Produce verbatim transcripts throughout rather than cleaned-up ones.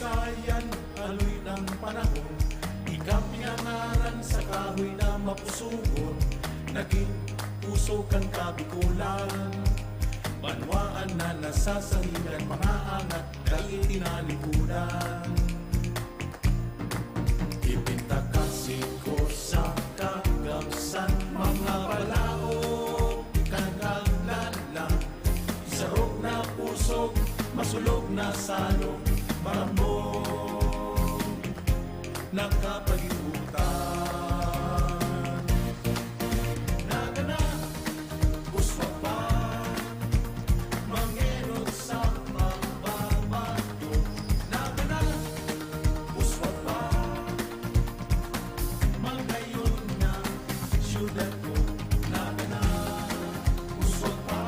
Sayan, haloy ng panahon, ika pinangaran sa kahoy na mapusugon, naging pusog kan Kabikolan. Banwaan na nasasangilan, mga angat dai tinalikudan. Ipintakasi ko sa kagabsan, mga balaog, ikagaglan lang. Sarog na pusog, masulog na salog, marambong na kapalibutan. Nagana, uswag pa, mangenot sa pagbabago. Nagana, uswag pa, magayon na syudad ko. Nagana, uswag pa,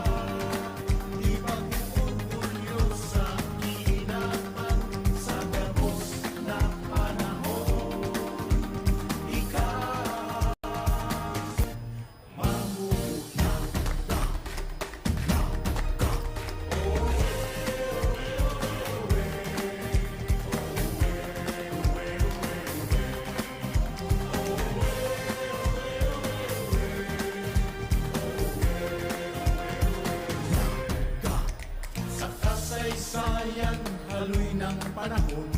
ipag-orgulyo sa kinaban sa gabos na panahon. Ika, mamuta. Sa kasaysayan, haloy ng panahon,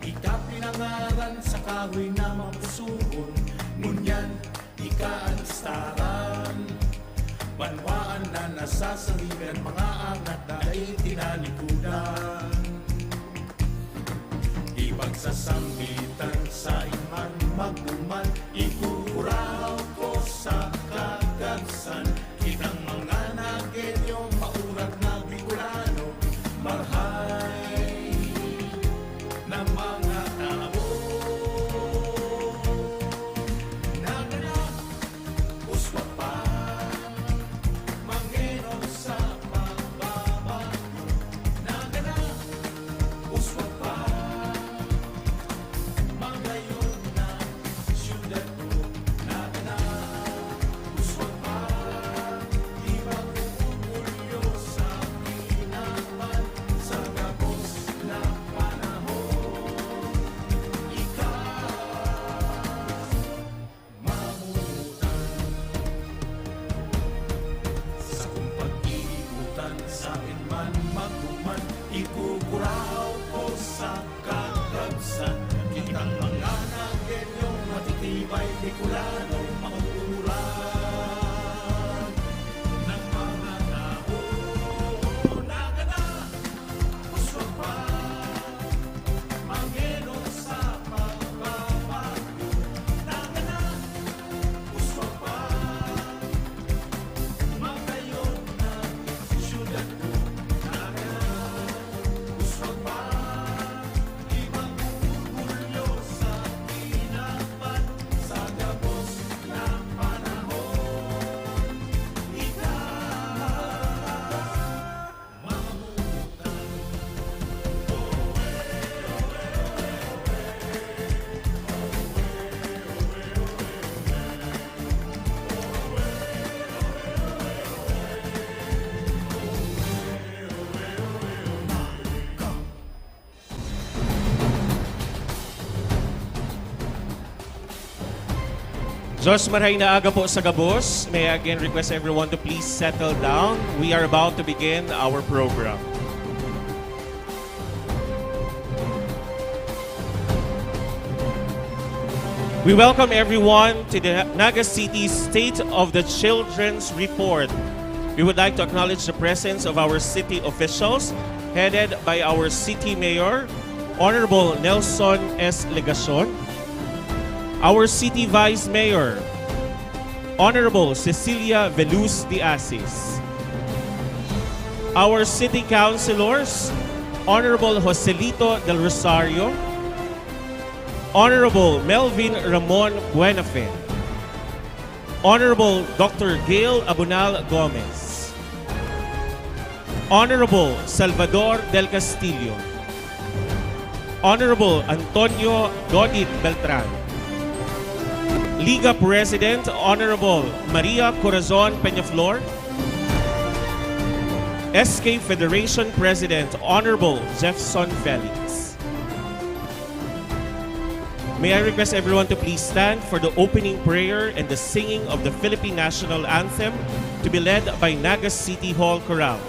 ika pinangaran sa kahoy na mapusugon. Ngunyan, ika an listaran. Banwaan na nasasangilan, mga angat dai tinalikudan. Ipagsasambitan sa iman, magduman, ikukurahaw ko sa kagabsan. Kitang mga Nagueño, maurat na Bicolano, marhay na mga tao. Nagana, uswag pa, mangenot sa pagbabago. Nagana, uswag pa, magayon na syudad ko. Nagana, uswag pa, ipag-orgulyo sa kinaban sa gabos na panahon. Ika, mamutan. Sakong pag-iiputan, saen man magduman, ikukurahaw ko sa kagabsan. Kitang mga Nagueño, matitibay, Bicolano, mauuran ng mga tao. Nagana, uswag pa, mangenot sa pagbabago. Nagana, uswag pa, magayon na syudad ko. Nagana, uswag pa, ipag-orgulyo sa kinaban sa gabos na panahon. Ika, Diyos, marhay na aga po sa gabos. May I again request everyone to please settle down. We are about to begin our program. We welcome everyone to the Naga City State of the Children's Report. We would like to acknowledge the presence of our city officials, headed by our city mayor, Honorable Nelson S. Legacion, our city vice mayor, Honorable Cecilia Veluz de Asis, our city councilors, Honorable Joselito Del Rosario, Honorable Melvin Ramon Buenafe, Honorable Doctor Gail Abunal Gomez, Honorable Salvador Del Castillo, Honorable Antonio Dodit Beltran, Liga President Honorable Maria Corazon Peñaflor, S K Federation President Honorable Jefferson Felix. May I request everyone to please stand for the opening prayer and the singing of the Philippine National Anthem, to be led by Naga City Hall Chorale.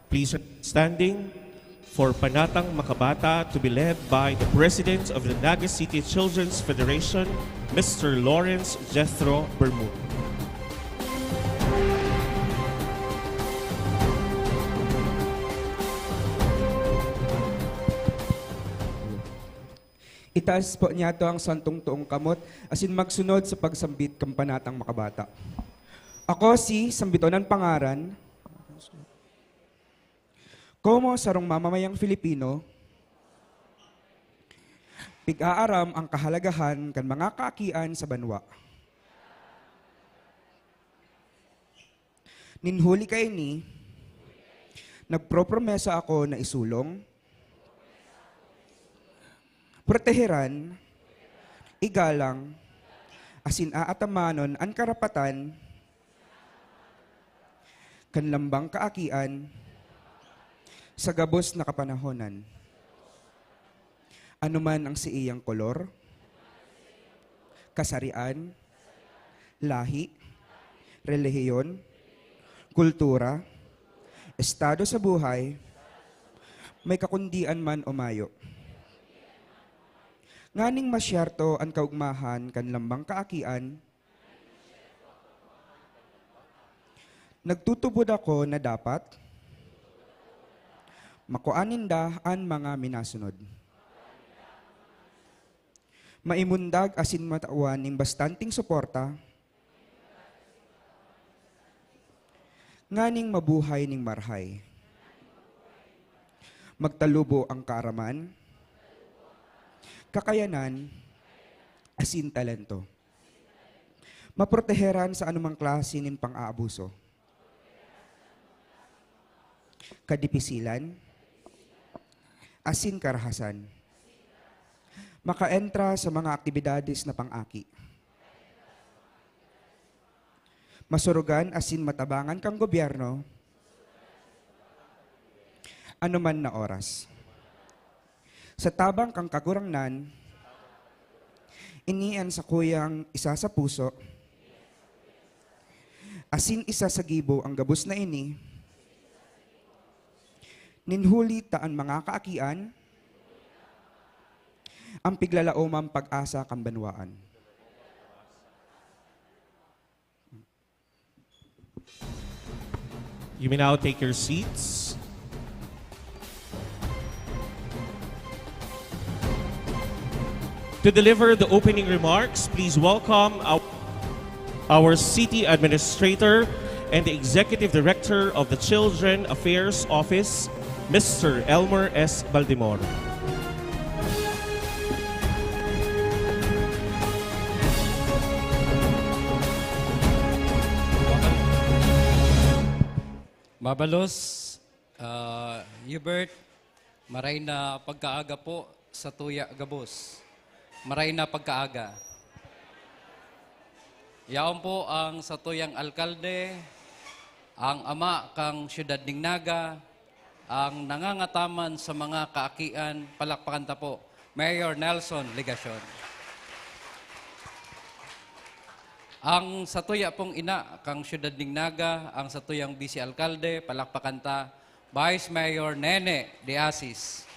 Please, standing for Panatang Makabata to be led by the President of the Naga City Children's Federation, Mister Lawrence Jethro Bermud. Itaas po niyato ang santong toong kamot asin magsunod sa pagsambit kan Panatang Makabata. Ako si, sambitonan pangaran, Komo sarong mamamayang Filipino, pig-aaram ang kahalagahan kan mga kaakian sa banwa. Nin huli kaini, nagpropromesa ako na isulong, proteheran, igalang, asin aatamanon an karapatan kan lambang kaakian sa gabos na kapanahonan. Anoman ang siiyang kolor, kasarian, lahi, relihiyon, kultura, estado sa buhay, may kakundian man o mayo. Nganing masyerto an kaugmahan kan lambang kaakian, nagtutubod ako na dapat makua ninda an mga minasunod. Maimundag asin matawan nin bastanteng suporta, nganing mabuhay nin marahay. Magtalubo ang kaaraman, kakayanan, asin talento. Maproteheran sa anumang klase nin pang-aabuso, kadipisilan, asin karahasan. Makaentra sa mga aktibidades na pang-aki. Masurugan asin matabangan kan gobyerno anoman na oras. Sa tabang kan Kagurangnan, ini an sakuyang isa sa puso, asin isa sa gibo an gabos na ini, nin huli ta an mga kaakian, an piglalaoman pag-asa kan banwaan. You may now take your seats. To deliver the opening remarks, please welcome our, our city administrator and the executive director of the Children Affairs Office, Mister Elmer S. Baldemoro. Mabalos, ah, Hubert, maray na pagkaaga po sa tuya gabos. Maray na pagkaaga. Yaon po ang satuyang alkalde, ang ama kang siyudad ning Naga, ang nangangataman sa mga kaakian, palakpakan ta po, Mayor Nelson Legacion. Ang satuya pong ina kang siyudad ning Naga, ang satuyang vice alkalde, palakpakan ta, Vice Mayor Nene de Asis.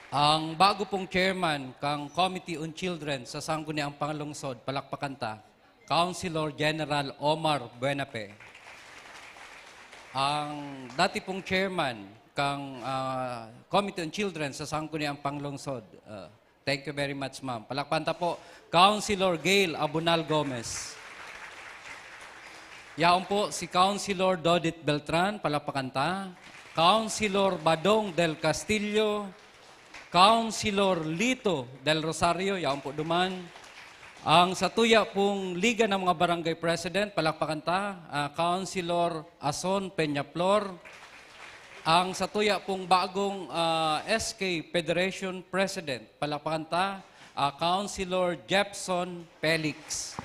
Ang bago pong chairman kang Committee on Children sa Sangguniang Panglungsod, palakpakan ta, Councilor General Omar Buenafe. Ang dati pong chairman kang, ah, Committee on Children sa Sangguniang Panglungsod, ah, thank you very much, ma'am. Palakpakan ta po, Councilor Gail Abunal Gomez. Yaon po si Councilor Dodit Beltran, palakpakan ta. Councilor Badong del Castillo, Councilor Lito del Rosario, yaon po duman. Ang satuya pong Liga ng mga Barangay President, palakpakan ta, ah, Councilor Ason Peñaflor. Ang satuya pong bagong, ah, S K Federation President, palakpakan ta, ah, Councilor Jepson Felix.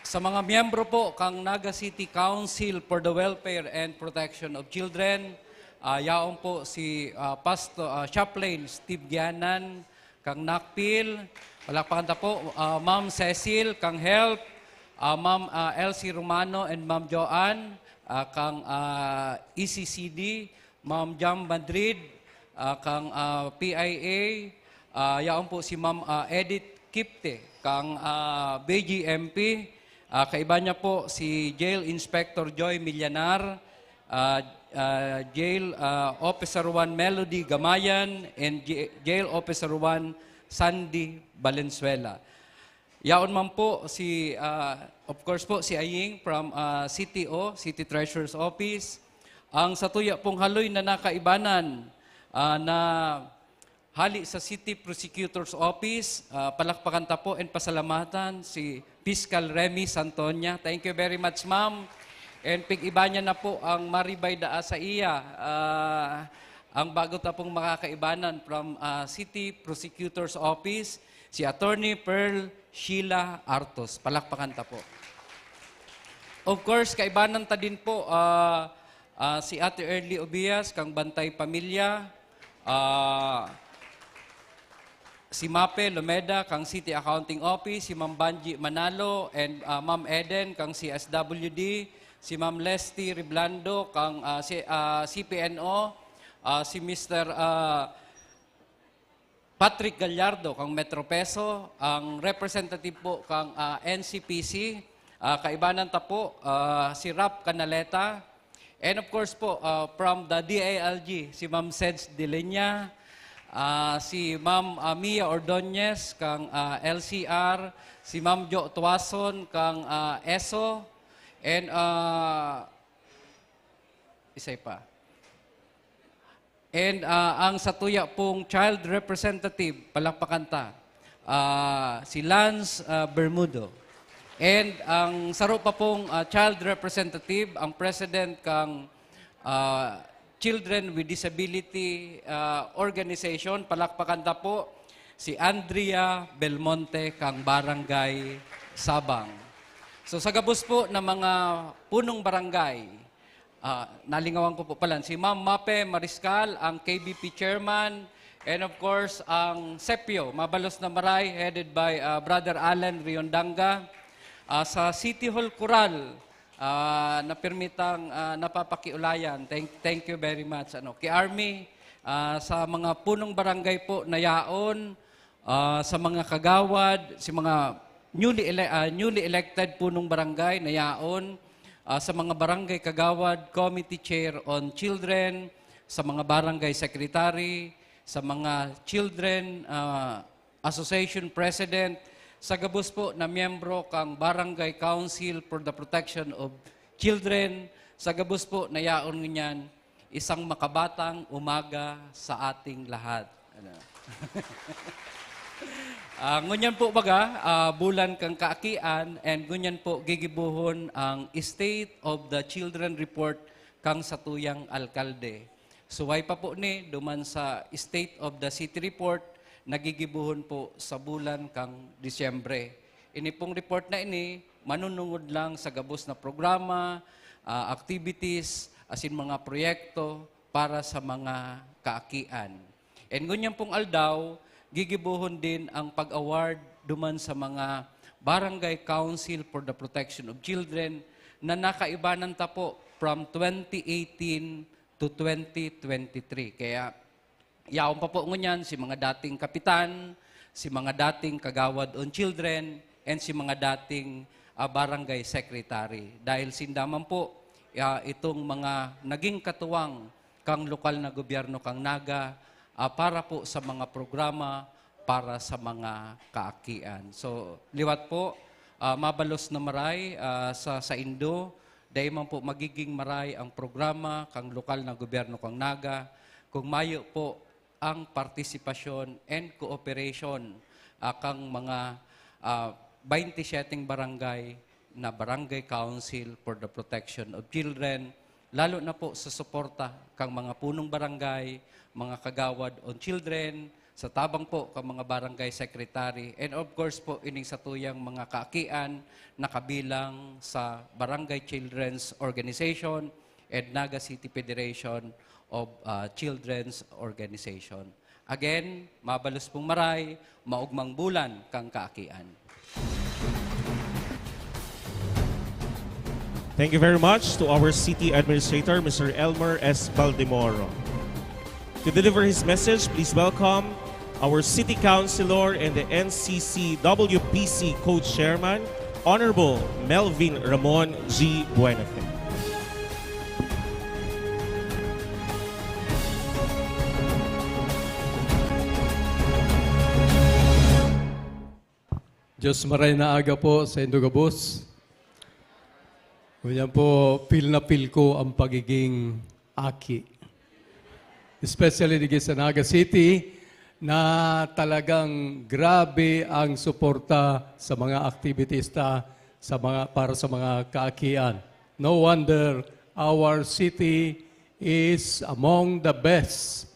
Sa mga miyembro po kang Naga City Council for the Welfare and Protection of Children, ah, yaon po si, ah, Pastor, ah, Chaplain Steve Gianan, kang NACPIL. Palakpakan ta po, ah, Ma'am Cecil, kang Health, ah, Ma'am, ah, Elsie Romano and Ma'am Joanne. ah, kang, ah, E C C D, Ma'am Jam Madrid, ah, kang, ah, P I A, ah, yaon po si Ma'am, ah, Edith Kipte, kang, ah, B J M P, ah, kaiba niya po si Jail Inspector Joy Millanar, ah, ah, Jail, ah, Officer one Melody Gamayan, and J-, Jail Officer one Sandy Valenzuela. Yaon man po si, ah, of course po, si Aying from, ah, C T O, City Treasurer's Office. Ang satuya pong haloy na nakaibanan, ah, na hali sa City Prosecutor's Office, ah, palakpakan ta po and pasalamatan si Fiscal Remy Santoña. Thank you very much, ma'am. And pig-iba niya na po ang maribay daa sa iya. Ah, ang bago ta pong makakaibanan from, ah, City Prosecutor's Office, si Attorney Pearl Sheila Artos. Palakpakan ta po. Of course, kaibanan ta din po, ah, ah, si Ate Early Obias, kang Bantay Pamilya, ah, si Mape Lomeda, kang City Accounting Office, si Ma'am Banji Manalo, and, ah, Ma'am Eden, kang C S W D, si Ma'am Lesty Reblando, kang, ah, si, ah, C P N O, ah, si Mister, ah, Patrick Gallardo kang Metro Peso, ang representative po kang, ah, N C P C, ah, kaibanan ta po, ah, si Rap Canaleta, and of course po, ah, from the D I L G, si Ma'am Seds Delinya, ah, si Ma'am, ah, Mia Ordonez kang, ah, L C R, si Ma'am Jo Tuason kang, ah, ESO, and, ah, isay pa. And, ah, ang satuya pong child representative, palakpakan ta, ah, si Lance, ah, Bermudo. And ang saro pa pong, ah, child representative, ang president kang, ah, Children with Disability, ah, Organization, palakpakan ta po, si Andrea Belmonte kang Barangay Sabang. So, sa gabos po na mga punong barangay, Ah, nalingawan ko po pala, si Ma'am Mape Mariscal, ang K B P chairman, and of course, ang Sepio, Mabalos na Maray, headed by, ah, Brother Allen Riondanga. Ah, sa City Hall Coral, ah, na pirmitang, ah, napapakiulayan. Thank, thank you very much. Ano, kay Army, ah, sa mga punong barangay po na yaon, ah, sa mga kagawad, si mga newly ele-, ah, newly elected punong barangay na yaon, ah, sa mga barangay kagawad, committee chair on children, sa mga barangay secretary, sa mga children, ah, association president, sa gabos po na miyembro kang Barangay Council for the Protection of Children, sa gabos po na yaon ngunyan, isang makabatang umaga sa ating lahat. Ano? Ah, ngunyan po baga, ah, bulan kang kaakian, and ngunyan po gigibohon ang State of the Children Report kang satuyang alkalde. Suway pa po ni, duman sa State of the City Report, nagigibohon po sa bulan kang Disyembre. Ini pong report na ini, manunungod lang sa gabos na programa, ah, activities, asin mga proyekto para sa mga kaakian. And ngunyan pong aldaw, gigibohon din ang pag-award duman sa mga Barangay Council for the Protection of Children na nakaibanan ta po from twenty eighteen to twenty twenty-three. Kaya, yaon pa po ngunyan si mga dating kapitan, si mga dating kagawad on children, and si mga dating, ah, barangay secretary. Dahil sinda man po, ah, itong mga naging katuwang kang lokal na gobyerno kang Naga, ah, para po sa mga programa para sa mga kaakian. So, liwat po, ah, Mabalos na Maray, ah, sa saindo, dai man po magiging maray ang programa kang lokal na gobyerno kang Naga kung mayo po ang partisipasyon and cooperation, ah, kang mga, ah, twenty-seven barangay na Barangay Council for the Protection of Children, lalo na po sa suporta kang mga punong barangay, mga kagawad on children, sa tabang po kang mga barangay secretary, and of course po, ining satuyang mga kaakian na kabilang sa Barangay Children's Organization and Naga City Federation of, ah, Children's Organization. Again, Mabalos pong Maray, maogmang bulan kang kaakian. Thank you very much to our city administrator, Mister Elmer S. Baldemoro. To deliver his message, please welcome our city councilor and the N C C W P C co-chairman, Honorable Melvin Ramon G. Buenafe. Diyos maray na aga po sa indo gabos. Ngunyan po, feel na feel ko ang pagiging aki. Especially digi sa Naga City, na talagang grabe ang suporta sa mga activities ta sa mga, para sa mga kaakian. No wonder our city is among the best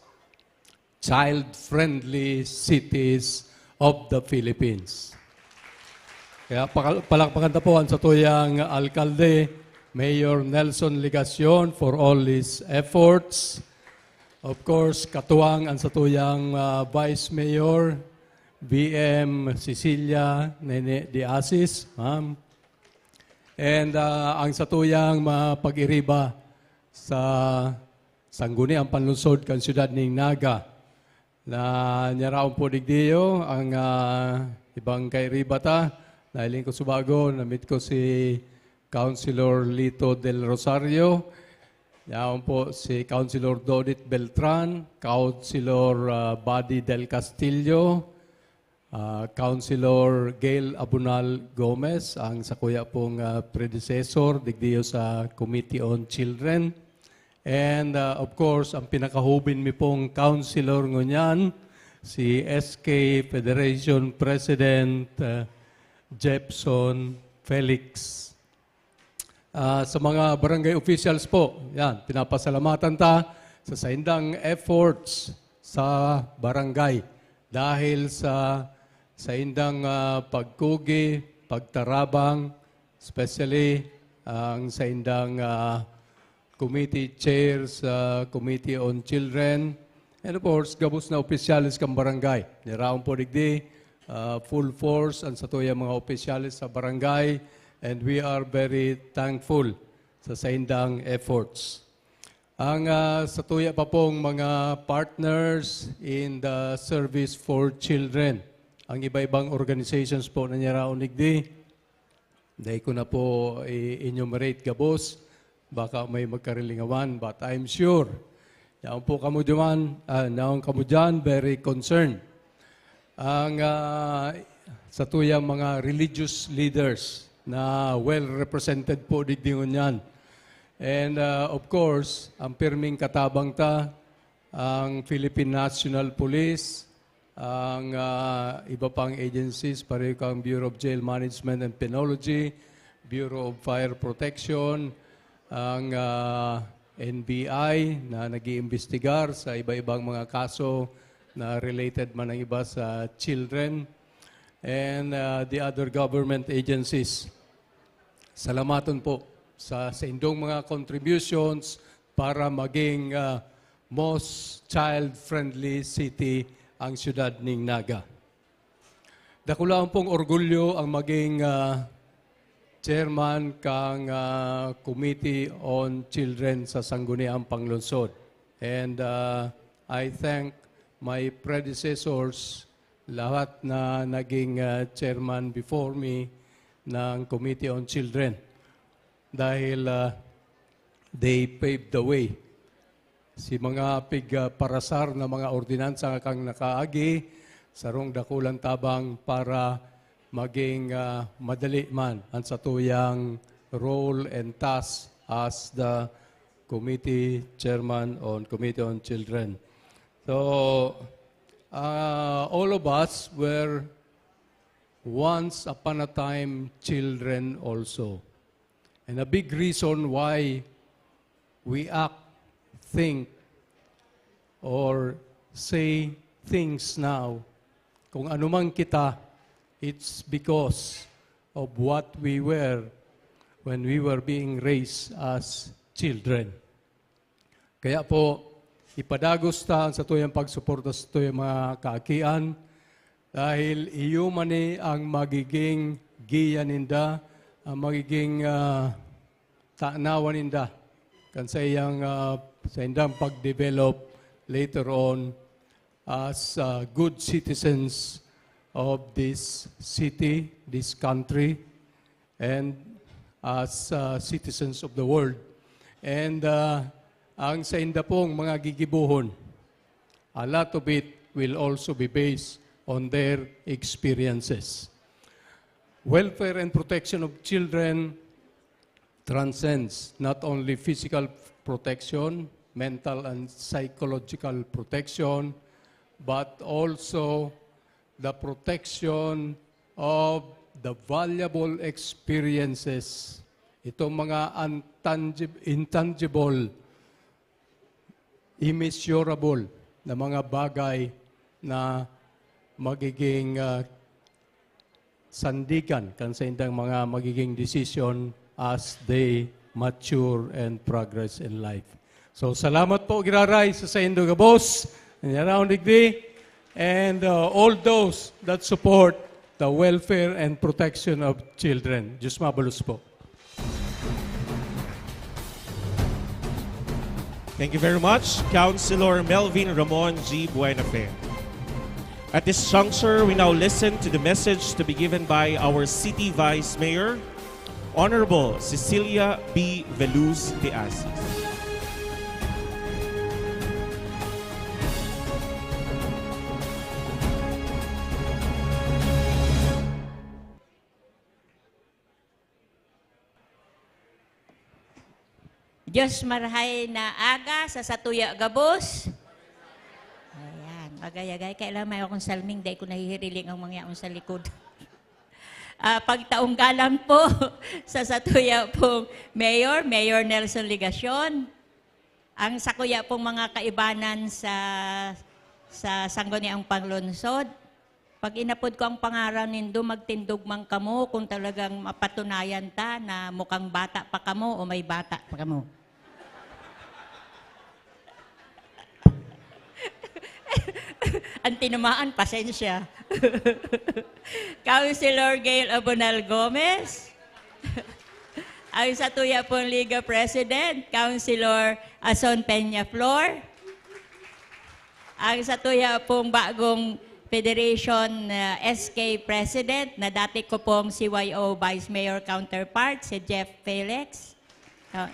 child-friendly cities of the Philippines. Kaya pakal- palakpakan ta po ang satuyang alkalde, Mayor Nelson Legacion, for all his efforts. Of course, katuwang ang satuyang ah, Vice Mayor, V M Cecilia Nene de Asis, ma'am. And ah, ang satuyang mga pag-iriba sa Sangguniang Panlungsod kan Siyudad ning Naga. Na nyaraon po digdiyo ang ah, ibang kairiba ta. Nahiling ko subago, namit ko si Councilor Lito Del Rosario, yaon po si Councilor Dodit Beltran, Councilor ah, Buddy Del Castillo, ah, Councilor Gail Abunal Gomez, ang sakuya pong ah, predecessor digdiyo sa Committee on Children. And ah, of course, ang pinakahubin mi pong councilor ngunyan, si S K Federation President ah, Jepson Felix. Ah, sa mga barangay officials po, yan, pinapasalamatan ta sa saindang efforts sa barangay dahil sa saindang ah, pagkugi, pagtarabang, especially ang saindang ah, committee chair sa Committee on Children, and of course, gabos na opisyales kan barangay. Niraon po digdi, ah, full force ang satuyang mga opisyales sa barangay, and we are very thankful sa saindang efforts. Ang ah, satuya pa pong mga partners in the service for children, ang iba-ibang organizations po na niraon digdi, dai ko na po i-enumerate gabos, baka may magkarilingawan, but I'm sure yaon po kamo diyan, ah, yaon kamo diyan very concerned. Ang ah, satuyang mga religious leaders na well represented po digdi ngunyan. And ah, of course, ang pirming katabang ta, ang Philippine National Police, ang ah, iba pang agencies, pareho kang Bureau of Jail Management and Penology, Bureau of Fire Protection, ang ah, N B I na nag-iimbestigar sa iba-ibang mga kaso na related man ang iba sa children, and ah, the other government agencies. Salamaton po sa saindong mga contributions para maging ah, most child-friendly city ang siyudad ning Naga. Dakulaon pong orgulyo ang maging ah, chairman kang ah, Committee on Children sa Sangguniang Panglungsod. And ah, I thank my predecessors, lahat na naging ah, chairman before me ng Committee on Children. Dahil ah, they paved the way. Si mga pig ah, parasar na mga ordinansa kang nakaagi, sarong dakulang tabang para maging ah, madali man ang satuyang role and task as the committee chairman on Committee on Children. So, ah, all of us were once upon a time children also. And a big reason why we act, think, or say things now, kung ano man kita, it's because of what we were when we were being raised as children. Kaya po, ipadagos ta ang satuyang pagsuporta sa satuyang mga kaakian, dahil iyo man ni ang magiging giya ninda, ang magiging ah, tanawan ninda kan sa iyang, ah, sa indang pag-develop later on as, ah, good citizens of this city, this country, and as, ah, citizens of the world. And, ah, ang sa inda pong mga gigibohon, a lot of it will also be based on their experiences. Welfare and protection of children transcends not only physical protection, mental and psychological protection, but also the protection of the valuable experiences. Itong mga untangib-, intangible, immeasurable na mga bagay na magiging, ah, sandigan kan saindang mga magiging desisyon as they mature and progress in life. So, salamat po, giraray, sa saindo gabos, and around digdi, and, uh, all those that support the welfare and protection of children. Diyos mabalos po. Thank you very much, Councilor Melvin Ramon G. Buenafe. At this juncture, we now listen to the message to be given by our City Vice Mayor, Honorable Cecilia B. Veluz de Asis. Diyos marahay na aga sa satuya gabos. Ayan, magayagay. Kailan may akong salming, dahil ko nahihiriling ang mga yaon sa likod. Ah, pagtaong galang po sa satuya pong Mayor, Mayor Nelson Legacion, ang sakuya pong mga kaibanan sa, sa Sangguniang Panglungsod, pag inapod ko ang pangaran nindo, magtindog man kamo kung talagang mapatunayan ta na mukhang bata pa kamo o may bata pa kamo. Ang tinamaan, pasensya. Councilor Gail Abonal Gomez. Ang satuya pong Liga President, Councilor Ason Peña Flor. Ang satuya pong bagong Federation, ah, S K President na dati ko pong C Y O Vice Mayor counterpart, si Jeff Felix. Ah.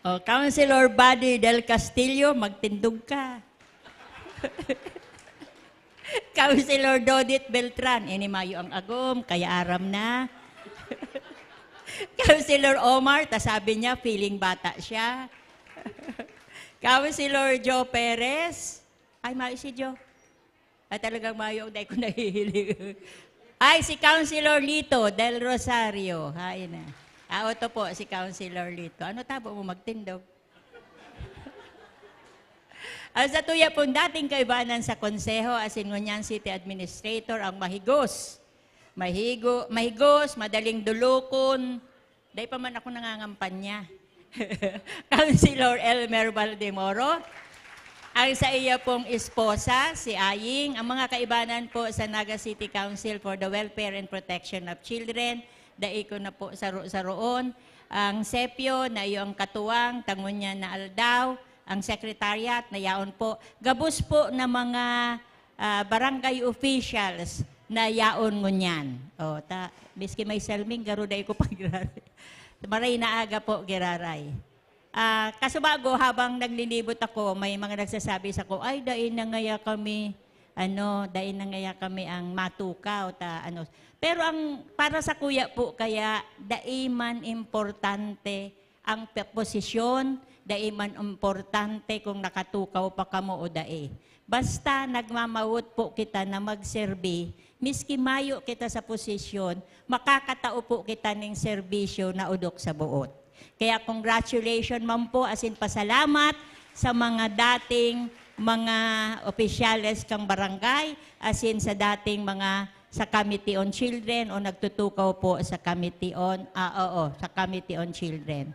Oh, Councilor Buddy Del Castillo, magtindog ka. Councilor Dodit Beltran, ini mayo ang agom, kaya aram na. Councilor Omar, ta sabi niya, feeling bata siya. Councilor Joe Perez. Ay, mayo si Joe. Ay, talagang mayo, dahil ko nahihiling. Ay, si Councilor Lito Del Rosario. Hain na. Ah, oto po, si Councilor Lito. Ano tabo mo magtindog? Ang satuya pong dating kaibanan sa Konseho, asin ngunyan City Administrator, ang mahigos. Mahigo, mahigos, madaling dulukon. Dai pa man ako nangangampanya. Councilor Elmer Valdemoro, ang sa iya pong esposa, si Aying, ang mga kaibanan po sa Naga City Council for the Welfare and Protection of Children, dai ko na po saro-saroon, ang sepyo na iyo ang katuwang, ta ngunyan na aldaw, ang secretariat na yaon po. Gabos po na mga, ah, barangay officials na yaon ngunyan. O, ta, miski may salming, garo dai ko pag-, maray na aga po, giraray. Ah, kasubago, habang naglilibot ako, may mga nagsasabi sako, "Ay, dai na ngaya kami, ano, dai na ngaya kami ang matukaw, ta, ano." Pero ang, para sakuya po, kaya dai man importante ang pe-, posisyon, dai man importante kung nakatukaw pa kamo o dai. Basta nagmamawot po kita na magserbi, miski mayo kita sa posisyon, makakatao po kita ning serbisyo na odok sa boot. Kaya congratulations man po, asin pasalamat sa mga dating mga opisyales kang barangay, asin sa dating mga sa Committee on Children o nagtutukaw po sa Committee on, ah, oo, sa Committee on Children.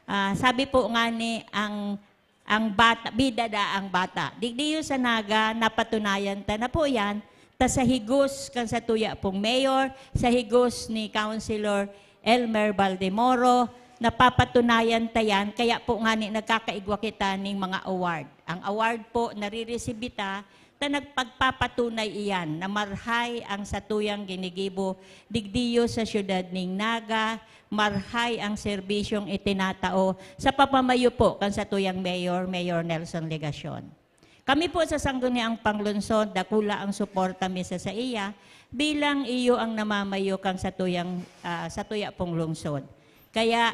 Ah, sabi po nga ni ang, ang bata, bida da ang bata. Digdi yun sa Naga, napatunayan ta na po yan. Ta sa higos kan satuya pong mayor, sa higos ni Councilor Elmer Valdemoro, Napapatunayan ta yan, kaya po ngani nagkakaigwa kita ning mga award. Ang award po, nariresibi ta, ta nagpagpapatunay iyan na marhay ang satuyang ginigibo digdiyo sa siyudad ning Naga, marhay ang serbisyong itinatao sa papamayo po kan satuyang mayor, Mayor Nelson Legacion. Kami po sa Sangguniang Panglungsod, dakula ang suporta mi sa saiya bilang iyo ang namamayo kan satuyang, ah, satuya pong lungsod. Kaya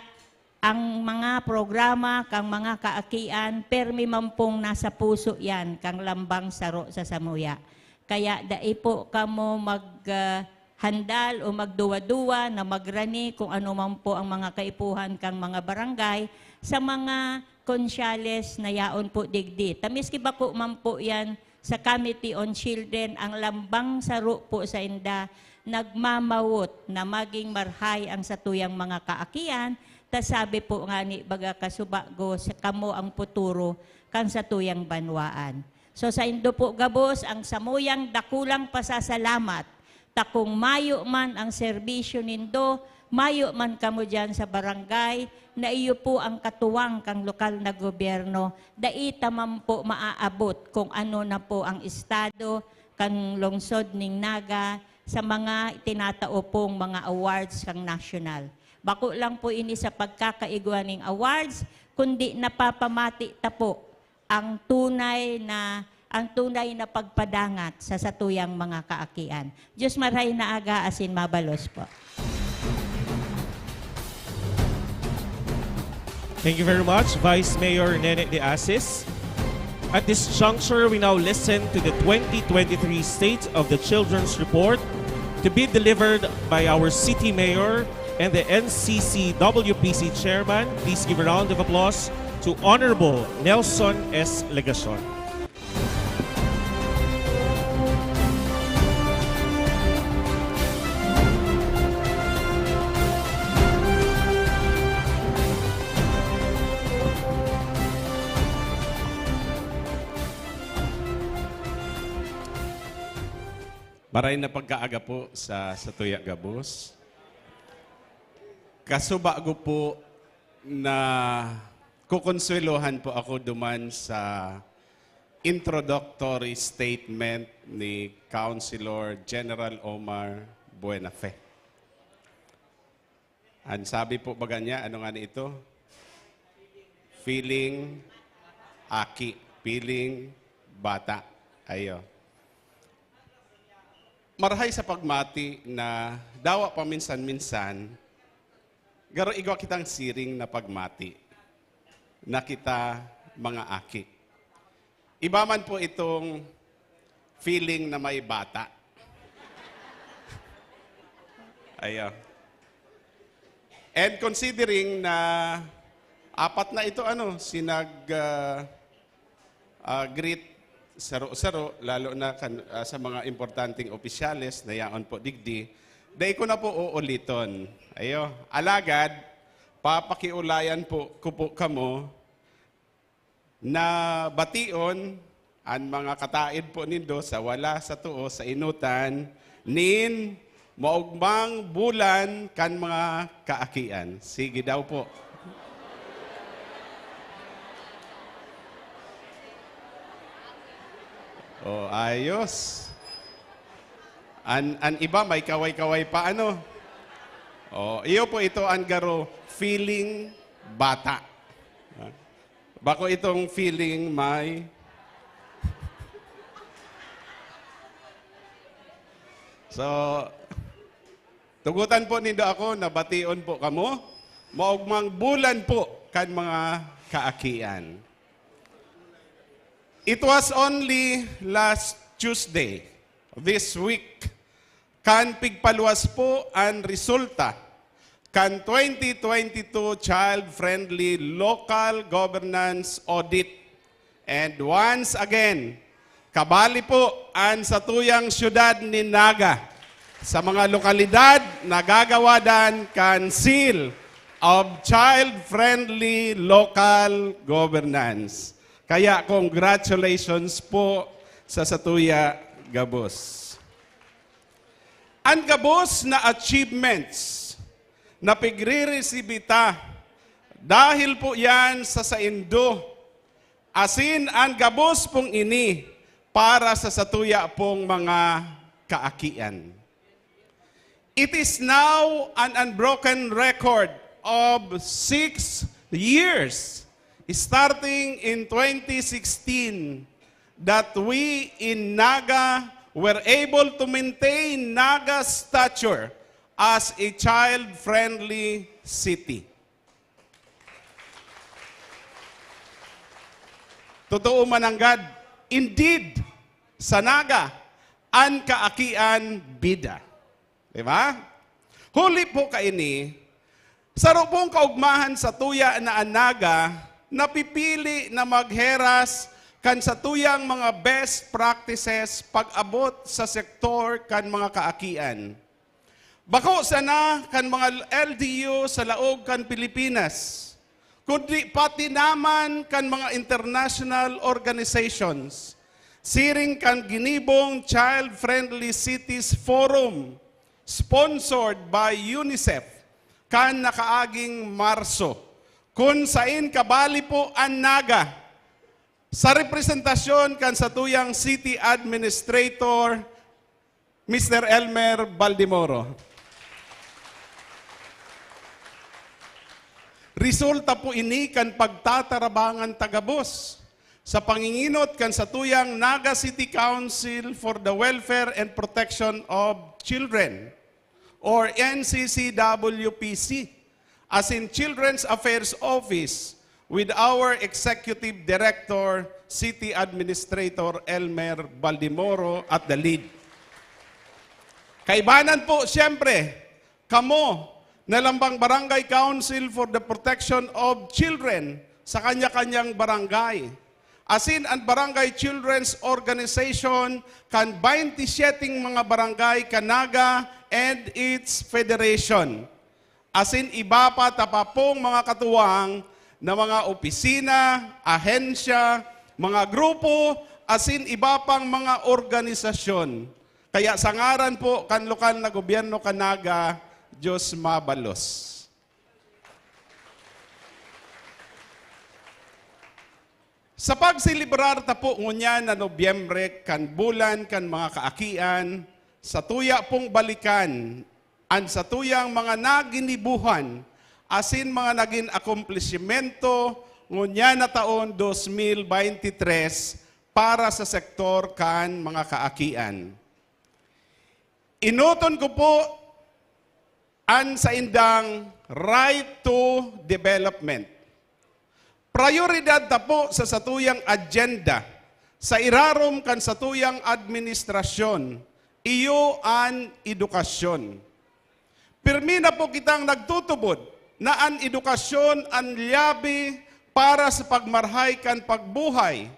ang mga programa kang mga kaakian, permi man pong nasa puso yan kang lambang saro sa samuya. Kaya dai po kamo mag, ah, handal o magduwa-duwa na magrani kung ano man po ang mga kaipuhan kang mga barangay sa mga konsyales na yaon po digdi. Ta miski bako man po yan sa Committee on Children, ang lambang saro po sa inda nagmamawot na maging marhay ang satuyang mga kaakian, ta sabi po ngani, baga kasubago, sa kamo ang puturo kan satuyang banwaan. So, saindo po gabos ang samuyang dakulang pasasalamat, ta kung mayo man ang serbisyo nindo, mayo man kamo diyan sa barangay, na iyo po ang katuwang kang lokal na gobyerno, dai ta man po maaabot kung ano na po ang estado kan lungsod ning Naga sa mga itinatao pong mga awards kang national. Bako lang po ini sa pagkakaigwa ning awards, kundi napapamati ta po ang tunay na, ang tunay na pagpadangat sa satuyang mga kaakian. Diyos marhay na aga asin mabalos po. Thank you very much, Vice Mayor Nene de Asis. At this juncture, we now listen to the twenty twenty-three State of the Children's Report to be delivered by our City Mayor and the N C C W P C Chairman. Please give a round of applause to Honorable Nelson S. Legacion. Maray na pagkaaga po sa satuya gabos. Kasubago po na kukonsuwelohan po ako duman sa introductory statement ni Councilor General Omar Buenafe. An sabi po baga niya, ano nga ni ito? Feeling aki, feeling bata. Ayo. Marhay sa pagmati na dawa paminsan-minsan, garo igwa kitang siring na pagmati na kita mga aki. Iba man po itong feeling na may bata. Ayo. And considering na apat na ito ano, sinag ah, ah, greet saro-saro, lalo na kan, ah, sa mga importanteng opisyales na yaon po digdi, dai ko na po uuliton. Ayo, alagad papakiulayan po ko po kamo na bation an mga kataed po nindo sa wala sa too sa enotan nin maogmang bulan kan mga kaakian. Sige daw po. Oh, ayos. An, an iba may kaway-kaway pa, ano? Oh, iyo po ito an garo feeling bata. Bako itong feeling may So, tugutan po nindo ako na bation po kamo. Maogmang bulan po kan mga kaakian. It was only last Tuesday, this week, kan pigpaluwas po an resulta kan twenty twenty-two Child-Friendly Local Governance Audit. And once again, kabali po an satuyang siyudad nin Naga sa mga lokalidad na gagawadan kan Seal of Child-Friendly Local Governance. Kaya congratulations po sa satuya gabos. An gabos na achievements na pigre-resibi ta Dahil po yan sa saindo, asin an gabos pong ini para sa satuya pong mga kaakian. It is now an unbroken record of six years, starting in twenty sixteen, that we in Naga were able to maintain Naga stature as a child-friendly city. Totoo mananggad, indeed, sa Naga, an kaakian bida. Di ba? Huli po kaini, saro pong kaugmahan sa tuya na an Naga napipili na magheras kan satuyang mga best practices pag-abot sa sektor kan mga kaakian. Bako sana kan mga L G U sa laog kan Pilipinas, kundi pati naman kan mga international organizations, siring kan ginibong Child Friendly Cities Forum, sponsored by UNICEF, kan nakaaging Marso, kun sain kabali po an Naga sa representasyon kan satuyang city administrator, Mister Elmer Baldemoro. Resulta po ini kan pagtatarabangan ta gabos sa panginginot kan satuyang Naga City Council for the Welfare and Protection of Children, or N C C W P C, asin Children's Affairs Office with our Executive Director, City Administrator Elmer Baldemoro at the lead. Kaibanan po, siyempre, kamo na lambang Barangay Council for the Protection of Children sa kanya-kanyang barangay, asin an Barangay Children's Organization kan baynte siyete mga barangay kan Naga and its federation, asin iba pa ta pa pong mga katuwang na mga opisina, ahensya, mga grupo, asin iba pang mga organisasyon. Kaya sa ngaran po kan lokal na gobyerno kan Naga, Diyos mabalos. Sa pagselebrar ta po ngunyan na Nobyembre kan bulan kan mga kaakian, satuya pong balikan an satuyang mga naginibuhan asin mga nagin akomplishimento ngunyan na taon dos mil baynte tres para sa sektor kan mga kaakian. Enoton ko po an saindang right to development. Prayoridad ta po sa satuyang agenda, sa irarom kan satuyang administrasyon, iyo an edukasyon. Pirmi na po kitang nagtutubod na an edukasyon an lyabe para sa pagmarhay kan pagbuhay,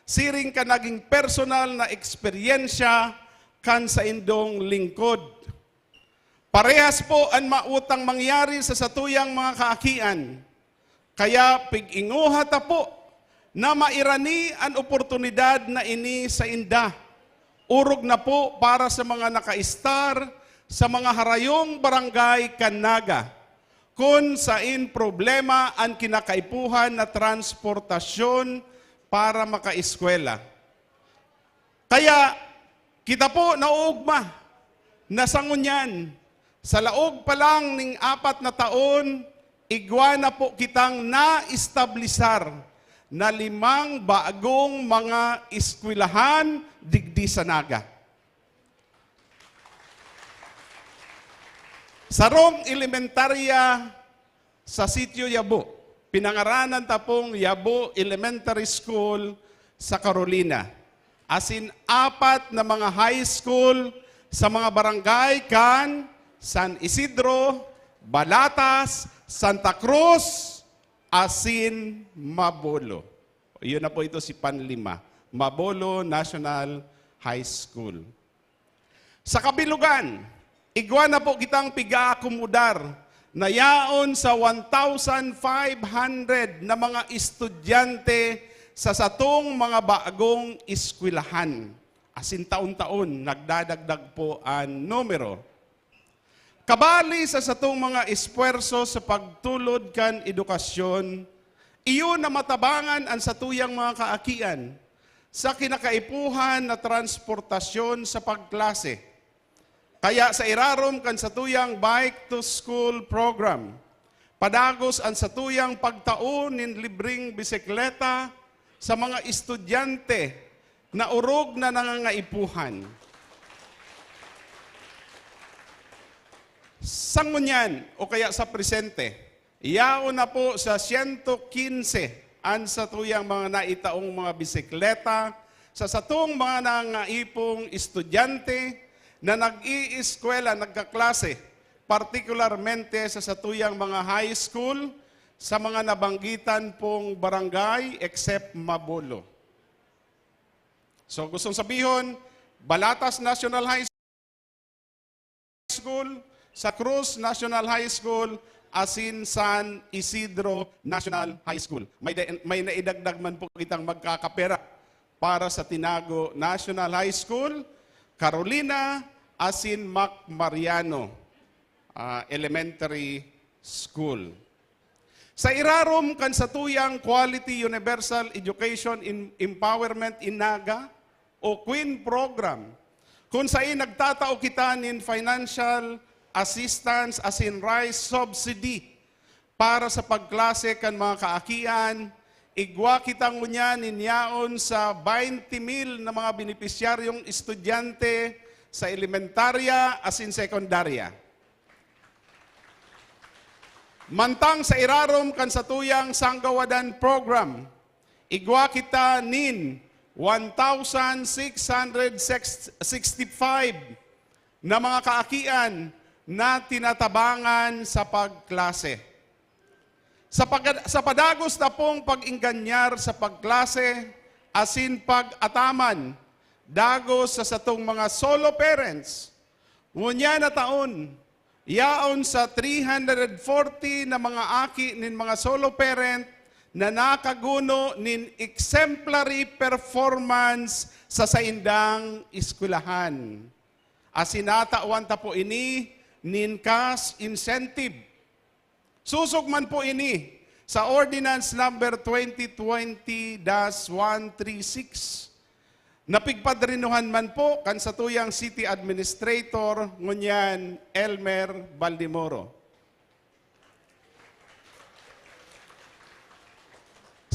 siring kan naging personal na eksperyensya kan saindong lingkod. Parehas po an mautang mangyari sa satuyang mga kaakian. Kaya pig-ingoha ta po na mairani an oportunidad na ini sainda. Orog na po para sa mga nakaistar sa mga harayong barangay kan Naga, kun sain problema an kinakaipuhan na transportasyon para makaeskwela. Kaya, kita po nauugma na sa ngunyan, sa laog pa lang ning apat na taon, igwa na po kitang naestablisar na limang bagong mga eskwelahan digdi sa Naga. Sarong elementarya sa Sitio Yabo. Pinangaranan ta pong Yabo Elementary School sa Carolina. Asin apat na mga high school sa mga barangay kan San Isidro, Balatas, Santa Cruz, asin Mabolo. Iyon na po ito si panlima, Mabolo National High School. Sa kabilugan, igwa na po kitang pig-aakomodar na yaon sa one thousand five hundred na mga estudyante sa satong mga bagong eskwelahan. Asin taon-taon, nagdadagdag po an numero. Kabali sa satong mga espuwerso sa pagtulod kan edukasyon, iyo na matabangan an satuyang mga kaakian sa kinakaipuhan na transportasyon sa pagklase. Kaya sa irarom kan satuyang Bike to School program, padagos an satuyang pagtao nin libreng bisikleta sa mga estudyante na orog na nangangaipuhan. Sa ngunyan o kaya sa presente, yaon na po sa siyento kinse an satuyang mga naitaong mga bisikleta sa satong mga nangaipong estudyante na nag-iiskwela, nagkaklase, partikularmente sa satuyang mga high school, sa mga nabanggitan pong barangay, except Mabolo. So, gustong sabihon, Balatas National High School, sa Cruz National High School, asin San Isidro National High School. May da-, may naidagdag man po kitang magkakapera para sa Tinago National High School, Carolina, asin Mac Mariano, ah, Elementary School. Sa irarom kan satuyang Quality Universal Education in Empowerment in Naga o QUEEN Program, kun saen nagtatao kita nin financial assistance asin rice subsidy para sa pagklase kan mga kaakian, igwa kita ngunyan nin yaon sa baynte mil na mga benepisyaryong estudyante sa elementarya asin sekundarya. Mantang sa irarom kan satuyang Sanggawadan Program, igwa kita nin one thousand six hundred sixty-five na mga kaakian na tinatabangan sa pagklase. Sa pag-, sa padagos na pong pag-ingganyar sa pagklase asin pag-ataman, dagos sa satong mga solo parents, ngunyan na taon, yaon sa three hundred forty na mga aki nin mga solo parent na nakaguno nin exemplary performance sa saindang eskwelahan. Asin natawan ta po ini nin cash incentive. Susog man po ini sa Ordinance Number twenty twenty dash one three six, na pigpadrinuhan man po kan satuyang City Administrator, ngunyan Elmer Baldemoro.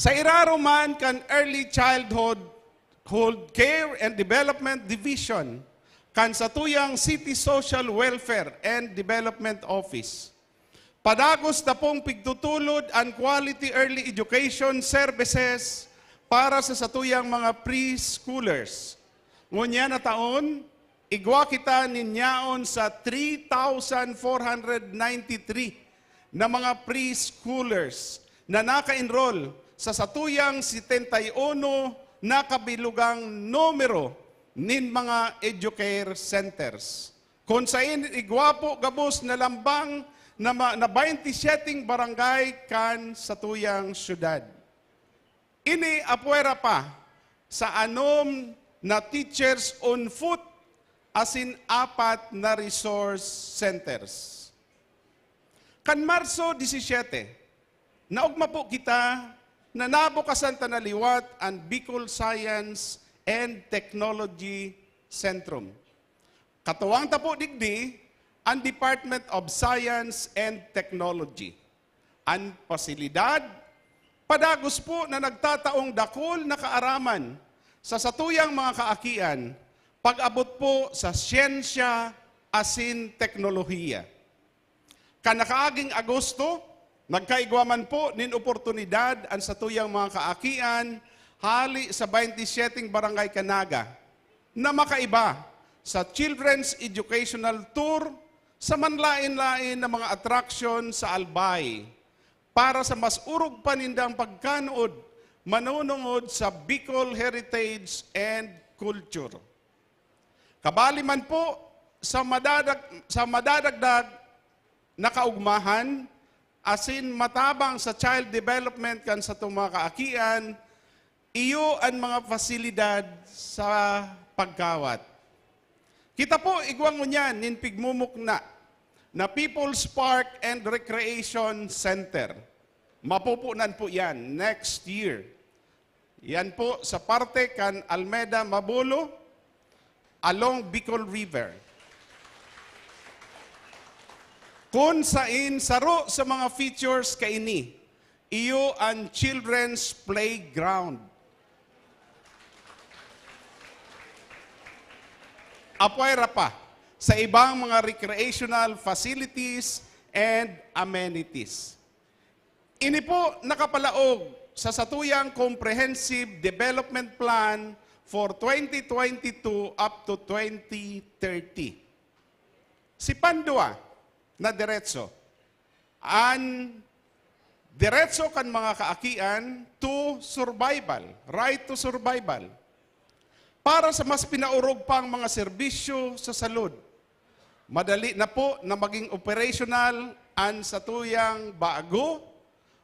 Sa irarom man kan Early Childhood, Childhood Care and Development Division kan satuyang City Social Welfare and Development Office, padagos na pong pigtutulod an quality early education services para sa satuyang mga preschoolers. Ngunyan na taon, igwa kita nin yaon sa three thousand four hundred ninety-three na mga preschoolers na naka-enroll sa satuyang setenta y uno na kabilugang numero nin mga educare centers, kun saen igwa po gabos na lambang na ma-, na baynte syeteng barangay kan satuyang syudad. Ini apwera pa sa anom na Teachers on Foot asin apat na resource centers. Kan Marso disisiete, naogma po kita na nabukasan ta na liwat an Bicol Science and Technology Centrum. Katuwang ta po digdi an Department of Science and Technology. An pasilidad, padagos po na nagtataong dakul na kaaraman sa satuyang mga kaakian, pag-abot po sa siyensya asin teknolohiya. Kan nakaaging Agosto, nagkaigwa man po nin oportunidad an satuyang mga kaakian hali sa baynte syeteng barangay kan Naga na makaiba sa Children's Educational Tour sa manlaen-laen na mga atraksyon sa Albay, para sa mas orog pa nindang pagkanood, manunungod sa Bicol heritage and culture. Kabali man po sa madadag-, sa madadagdag na kaugmahan asin matabang sa child development kan satong mga kaakian, iyo an mga pasilidad sa pagkawat. Kita po igwa ngunyan nin pigmumukna na People's Park and Recreation Center. Mapupunan po yan next year. Yan po sa parte kan Almeda Mabolo, along Bicol River. Kun sain saro sa mga features kaini, iyo an children's playground. Apwera pa, sa ibang mga recreational facilities and amenities. Ini po nakapalaog sa satuyang Comprehensive Development Plan for twenty twenty-two up to twenty thirty. Si pandua na diretso, an diretso kan mga kaakian to survival, right to survival, para sa mas pinaorog pang mga serbisyo sa salud. Madali na po na maging operasyonal an satuyang bago,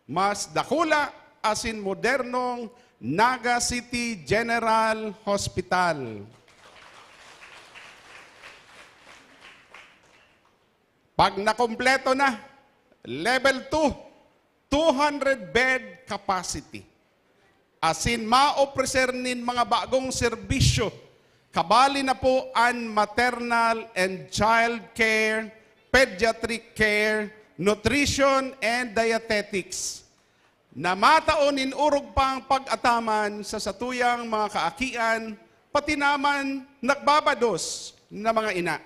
mas dakula asin modernong Naga City General Hospital. Pag nakompleto na, level two, two hundred bed capacity. Asin maopreser nin mga bagong serbisyo, kabali na po an maternal and child care, pediatric care, nutrition and dietetics, na matao nin orog pang pag-ataman sa satuyang mga kaakian, pati naman nagbabados na mga ina.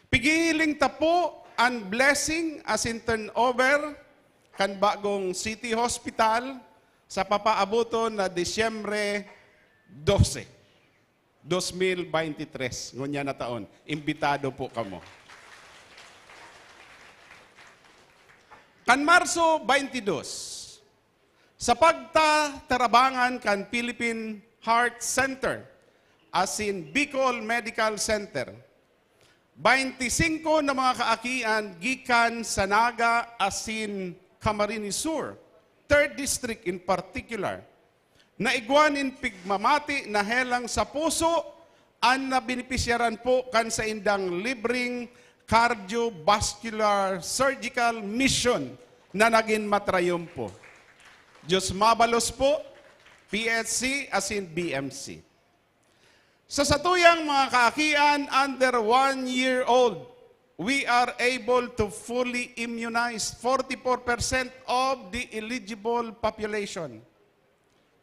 Pigiling ta po an blessing asin turnover kan bagong City Hospital sa papaaboton na Disyembre dose, dos mil beintitres, ngunyan na taon. Imbitado po kamo. Kan Marso twenty-two, sa pagtatarabangan kan Philippine Heart Center asin Bicol Medical Center, twenty-five na mga kaakian gikan sa Naga asin Camarines Sur, third District in particular, na igwa nin pigmamati na helang sa puso an nabenepisyaran po kan saindang libreng cardiovascular surgical mission na nagin matrayumpo. Diyos mabalos po, P H C asin B M C. Sa satuyang mga kaakian under one year old, we are able to fully immunize forty-four percent of the eligible population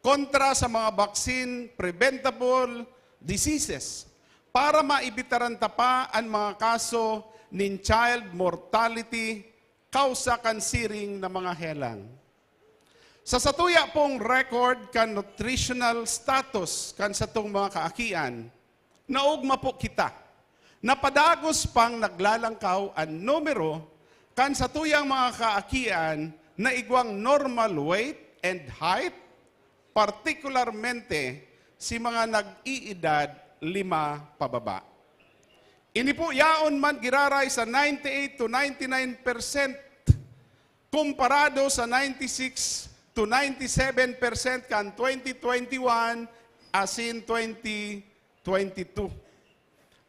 kontra sa mga vaccine preventable diseases para maibitaran ta pa an mga kaso nin child mortality kausa kan siring na mga helang. Sa satuya pong record kan nutritional status kan satong mga kaakian, naogma po kita na padagos pang naglalangkaw an numero kan satuyang mga kaakian na igwang normal weight and height, partikularmente si mga nag-iidad lima pababa. Ini po yaon man giraray sa ninety-eight to ninety-nine percent, komparado sa ninety-six to ninety-seven percent kan twenty twenty-one asin twenty twenty-two.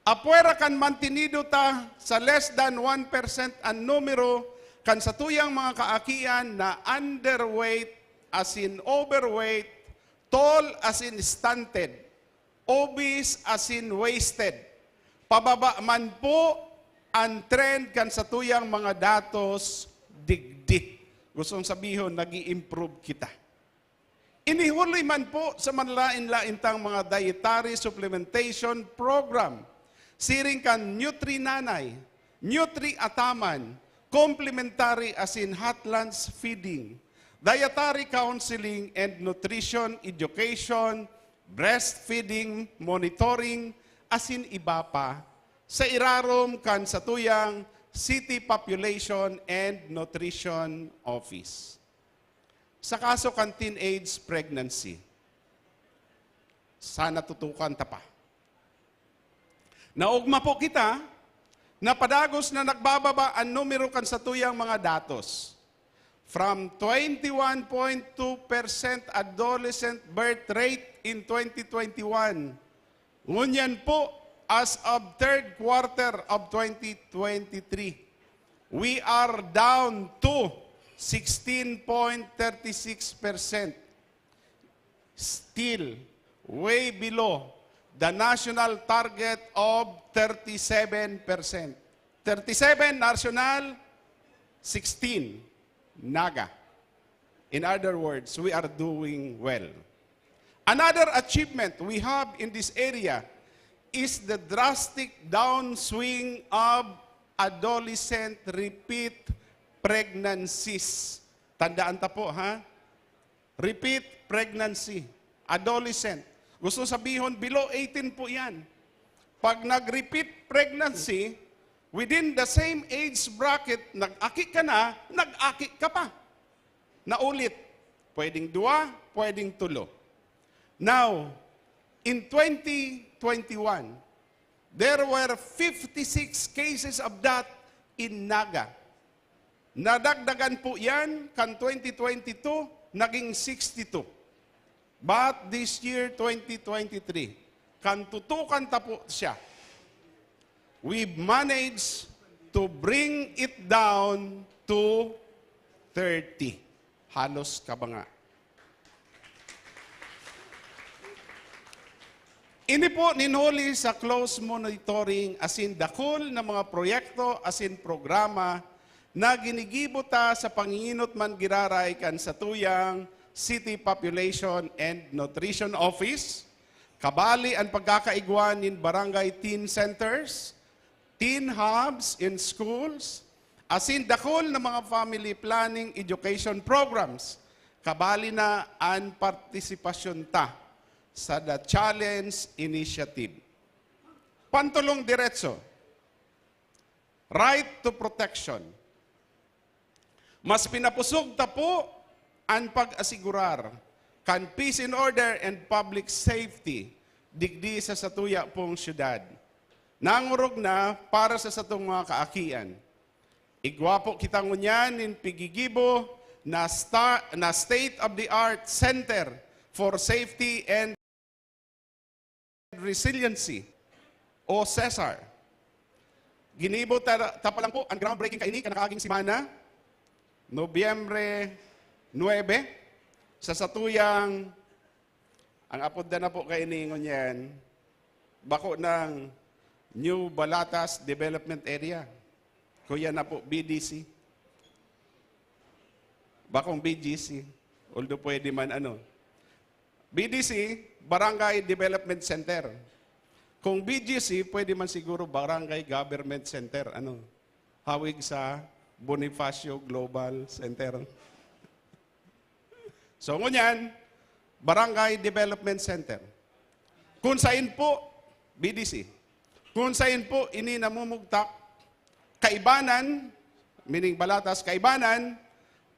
Apwera kan mantinido ta sa less than one percent an numero kan satuyang mga kaakian na underweight asin overweight, tall asin stunted, obese asin wasted. Pababa man po an trend kan satuyang mga datos digdi. Gustong sabihon, nag-i-improve kita. Inihuli man po sa manlaen-laen tang mga dietary supplementation program, siring kan Nutri Nanay, Nutri Ataman, Complementary asin Hot Lunch Feeding, Dietary Counseling and Nutrition Education, Breastfeeding Monitoring, asin iba pa, sa irarom kan satuyang City Population and Nutrition Office. Sa kaso kan teenage pregnancy, sana tutukan ta pa. Naogma po kita na padagos na nagbababa an numero kan satuyang mga datos. From twenty-one point two percent adolescent birth rate in twenty twenty-one, ngunyan po, As of third quarter of twenty twenty-three, we are down to sixteen point thirty-six percent. Still way below the national target of thirty-seven percent. Thirty-seven national, sixteen Naga. In other words, we are doing well. Another achievement we have in this area is the drastic downswing of adolescent repeat pregnancies. Tandaan ta po, ha? Repeat pregnancy, adolescent. Gusto sabihon, below eighteen po yan. Pag nag-repeat pregnancy, within the same age bracket, nag-aki ka na, nag-aki ka pa. Naulit. Pwedeng dua, pwedeng tulo. Now, in twenty twenty-one, there were fifty-six cases of that in Naga. Nadagdagan po yan kan twenty twenty-two, naging sixty-two. But this year, twenty twenty-three, kan tutukan ta po siya, we've managed to bring it down to thirty. Halos kabanga. Ini po nin huli sa close monitoring asin dakul na mga proyekto asin programa na ginigibo ta sa panginginot man giraray kan satuyang City Population and Nutrition Office, kabali an pagkakaigwa nin barangay teen centers, teen hubs in schools, asin dakul na mga family planning education programs, kabali na an partisipasyon ta sa The Challenge Initiative. Pantulong diretso, right to protection. Mas pinapusog ta po an pag-asigurar kan peace and order and public safety digdi sa satuya pong syudad. Nangorog na para sa satong mga kaakian. Igwa po kita ngunyan nin pigigibo na sta-, na state-of-the-art Center for Safety and Resiliency o CESAR. Ginibo ta, ta pa lang po ang groundbreaking kaini kan nakaaging semana, Nobyembre nuebe, sa satuyang, ang apod na po kaini ngunyan, bako ng New Balatas Development Area. Kuya na po, B D C. Bakong B G C. Although pwede man ano. B D C, Barangay Development Center. Kung B G C, pwede man siguro Barangay Government Center. Ano? Hawig sa Bonifacio Global Center. So, ngunyan, Barangay Development Center. Kung sain po, B D C. Kung sain po, ini namumugtak, kaibanan, meaning Balatas, kaibanan,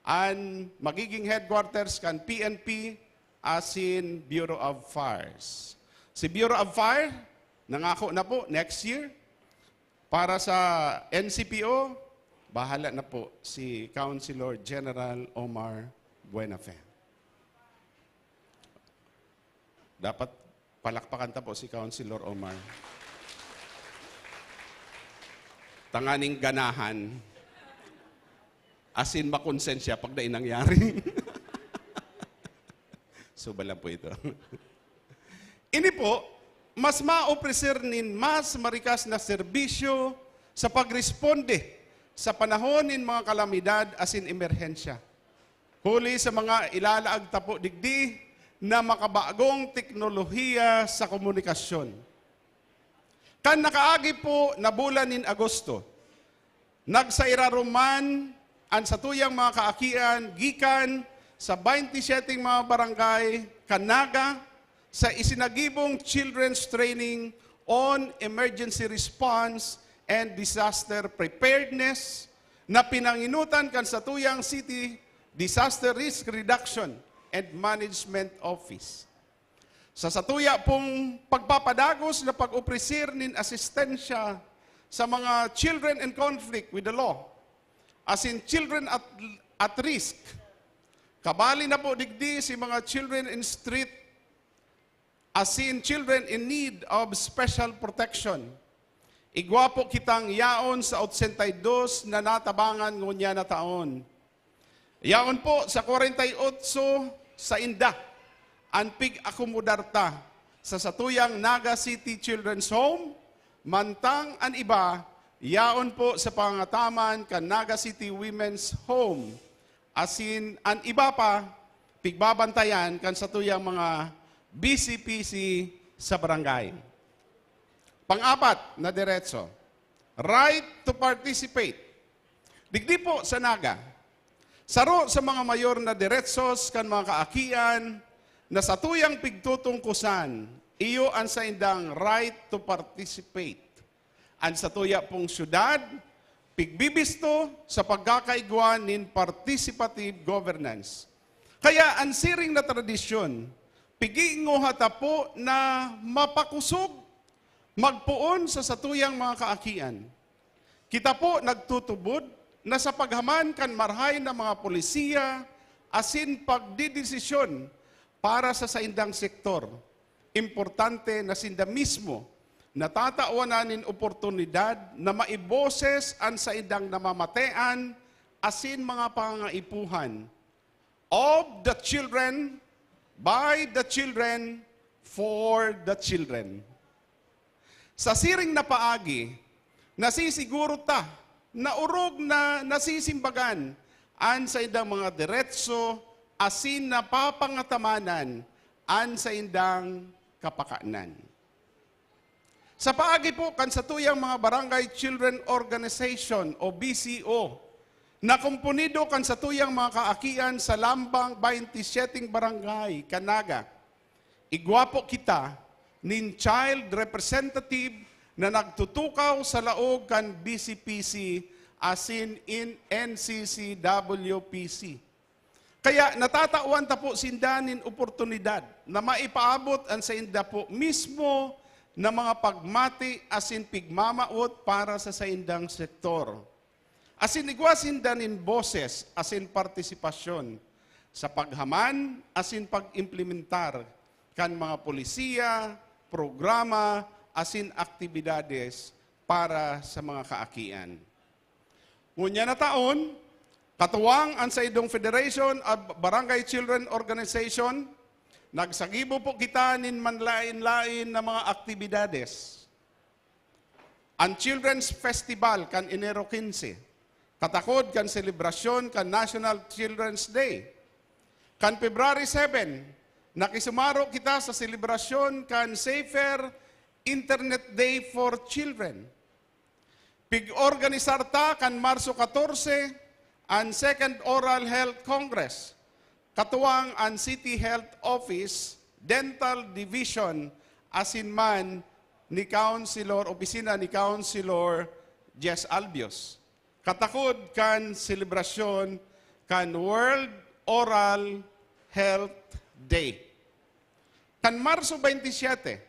an magiging headquarters kan P N P asin Bureau of Fires. Si Bureau of Fire, nangako na po, next year, para sa N C P O, bahala na po si Councilor General Omar Buenafe. Dapat palakpakan ta po si Councilor Omar. Tanganing ganahan. Asin makonsensya pag dai nangyari. Suba lang po ito. Ini po, mas maopreser nin mas marikas na serbisyo sa pagresponde sa panahon nin mga kalamidad asin emerhensya. Huli sa mga ilalaag ta po digdi na makabagong teknolohiya sa komunikasyon. Kan nakaagi po na bulan nin Agosto, nagsairarom man an satuyang mga kaakian gikan sa baynte siyete mga barangay kan Naga sa isinagibong Children's Training on Emergency Response and Disaster Preparedness na pinanginutan kan satuyang City Disaster Risk Reduction and Management Office. Sa satuya pong pagpapadagos na pag-opresir nin asistensya sa mga children in conflict with the law, asin children at, at risk, kabali na po digdi si mga children in street asin children in need of special protection. Igwa po kitang yaon sa otsenta y dos na natabangan ngunyan na taon. Yaon po sa kwarenta y otso sainda an pig-akomodar ta sa satuyang Naga City Children's Home, mantang an iba yaon po sa pangataman kan Naga City Women's Home, asin an iba pa pigbabantayan kan satuyang mga B C P C sa barangay. Pang-apat na diretso, right to participate. Digdi po sa Naga, saro sa mga mayor na diretsos kan mga kaakian na satuyang pigtutungkusan, iyo an saindang right to participate. An satuya pong syudad, pigbibisto sa pagkakaigwa nin participative governance. Kaya an siring na tradisyon, piginguha ta po na mapakosog, magpoon sa satuyang mga kaakian. Kita po nagtutubod na sa paghaman kan marahay na mga polisiya asin pagdedesisyon para sa saindang sektor, importante na sinda mismo natatawan na nin oportunidad na maiboses an saindang namamatean asin mga pangangaipuhan of the children, by the children, for the children. Sa siring na paagi, nasisiguro ta na orog na nasisimbagan an saindang mga diretso asin napapangatamanan an saindang kapakanan. Sa paagi po kan satuyang mga Barangay Children Organization o B C O, na komponido kan satuyang mga kaakian sa lambang baynte syeteng barangay kan Naga, igwa po kita nin child representative na nagtutukaw sa laog kan B C P C asin in N C C W P C. Kaya natatawan ta po sinda nin oportunidad na maipaabot an sainda po mismo na mga pagmati asin pigmamawot para sa saindang sektor. Asin igwa sinda nin boses asin partisipasyon sa paghaman asin pag-implementar kan mga polisiya, programa, asin aktibidades para sa mga kaakian. Ngunyan na taon, katuwang an saindong Federation of Barangay Children Organization, nagsagibo po kita nin manlaen-laen na mga aktibidades. An Children's Festival kan Enero quince, katakod kan selebrasyon kan National Children's Day. Kan February seven, nakisumaro kita sa selebrasyon kan Safer Internet Day for Children. Pig-organisar ta kan Marso katorse an Second Oral Health Congress, katuwang an City Health Office, Dental Division, asin man ni Councilor, opisina ni Councilor Jess Albios, katakod kan selebrasyon kan World Oral Health Day. Kan Marso baynte syete,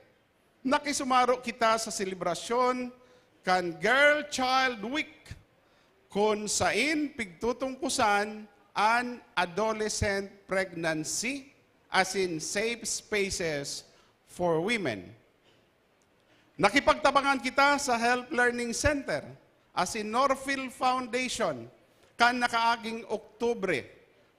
nakisumaro kita sa selebrasyon kan Girl Child Week, kun sain pigtutungkusan an adolescent pregnancy asin safe spaces for women. Nakipagtabangan kita sa Health Learning Center asin Norfield Foundation kan nakaaging Oktubre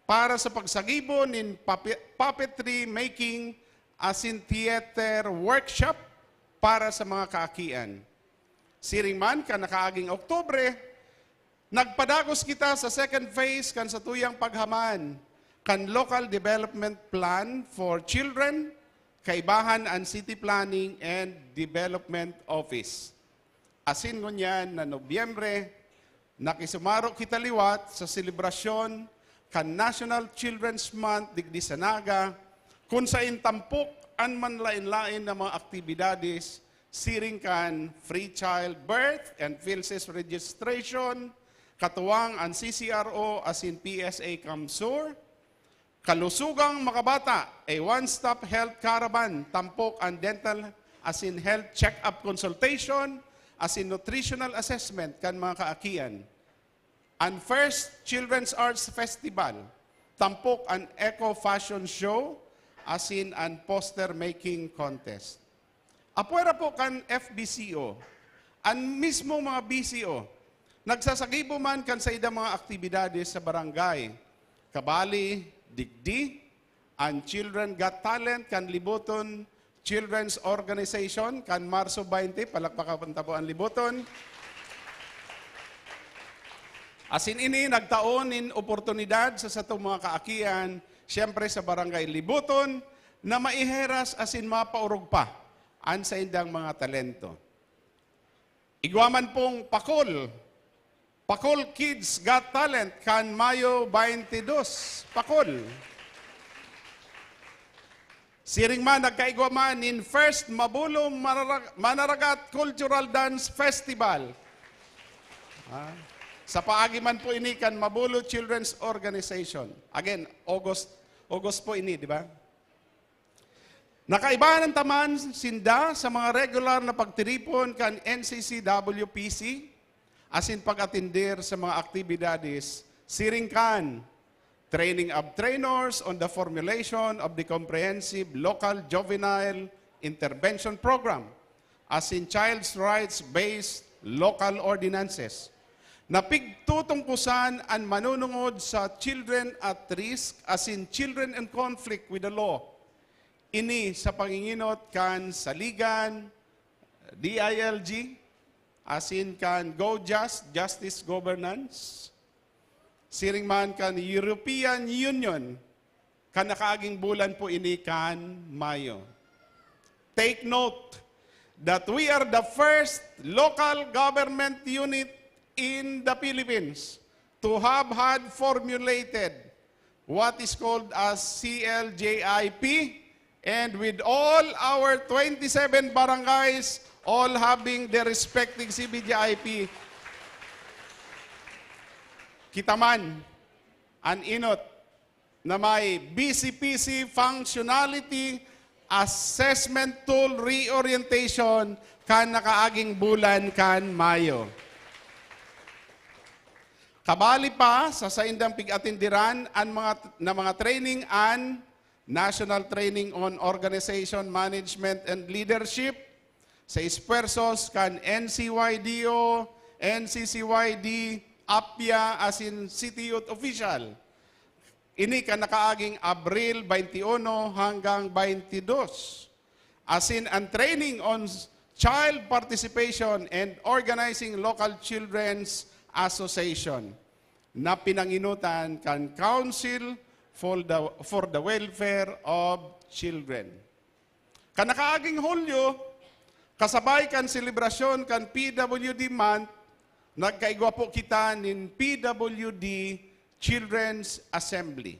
para sa pagsagibo nin papi-, puppetry making asin theater workshop para sa mga kaakian. Siring man kan nakaaging Oktubre, nagpadagos kita sa second phase kan satuyang paghaman kan Local Development Plan for Children, kaibahan an City Planning and Development Office. Asin ngunyan na Nobyembre, nakisumaro kita liwat sa selebrasyon kan National Children's Month digdi sa Naga, kun sain tampok an manlaen-laen na mga aktibidades, siring kan free childbirth and PhilSys registration, katuwang an C C R O asin P S A CamSur, Kalusugang Makabata, a one-stop health caravan, tampok an dental asin health check-up consultation, asin nutritional assessment kan mga kaakian. An First Children's Arts Festival, tampok an Eco Fashion Show, asin an poster making contest. Apwera po kan F B C O, an mismong mga B C O, nagsasagibo man kan saindang mga aktibidades sa barangay. Kabali, digdi, an Children Got Talent kan Liboton Children's Organization kan Marso twenty, palakpakan ta po an Liboton. Asin ini nagtao nin oportunidad sa satong mga kaakian, siyempre sa Barangay Liboton, na maiheras asin mapaorog pa an saindang mga talento. Igwa man pong Pakol, Pakol Kids Got Talent kan Mayo twenty-two, Pakol. Siring man, nagkaigwa man nin First Mabolo Manarag-, Manaragat Cultural Dance Festival. Ah, sa paagi man po ini kan Mabolo Children's Organization. Again, August, August po ini, di ba? Nakaibahan ta man sinda sa mga regular na pagtiripon kan N C C W P C, asin pag-atender sa mga aktibidades siring kan training of trainers on the formulation of the Comprehensive Local Juvenile Intervention Program, asin Child's Rights-Based Local Ordinances, na pigtutungkusan an manunungod sa children at risk asin children in conflict with the law. Ini sa panginginot kan Saligan, D I L G, asin kan GoJust, Justice Governance, siring man kan European Union, kan nakaaging bulan po ini kan Mayo. Take note that we are the first local government unit in the Philippines to have had formulated what is called as C L J I P, and with all our twenty-seven barangays, all having their respective C B J I P, kita man an inot na may B C P C functionality assessment tool reorientation kan nakaaging bulan kan Mayo. Kabali pa sa saindang pig-atenderan an mga, na mga training an National Training on Organization, Management, and Leadership sa esfuerzos kan N C Y D O, N C C Y D, APIA, asin City Youth Official. Ini kan nakaaging Abril twenty-one hanggang twenty-two. Asin an training on child participation and organizing local children's association na pinanginutan kan Council for the, for the Welfare of Children. Kan nakaaging Hulyo, kasabay kan selebrasyon kan P W D Month, nagkaigwa po kita nin P W D Children's Assembly.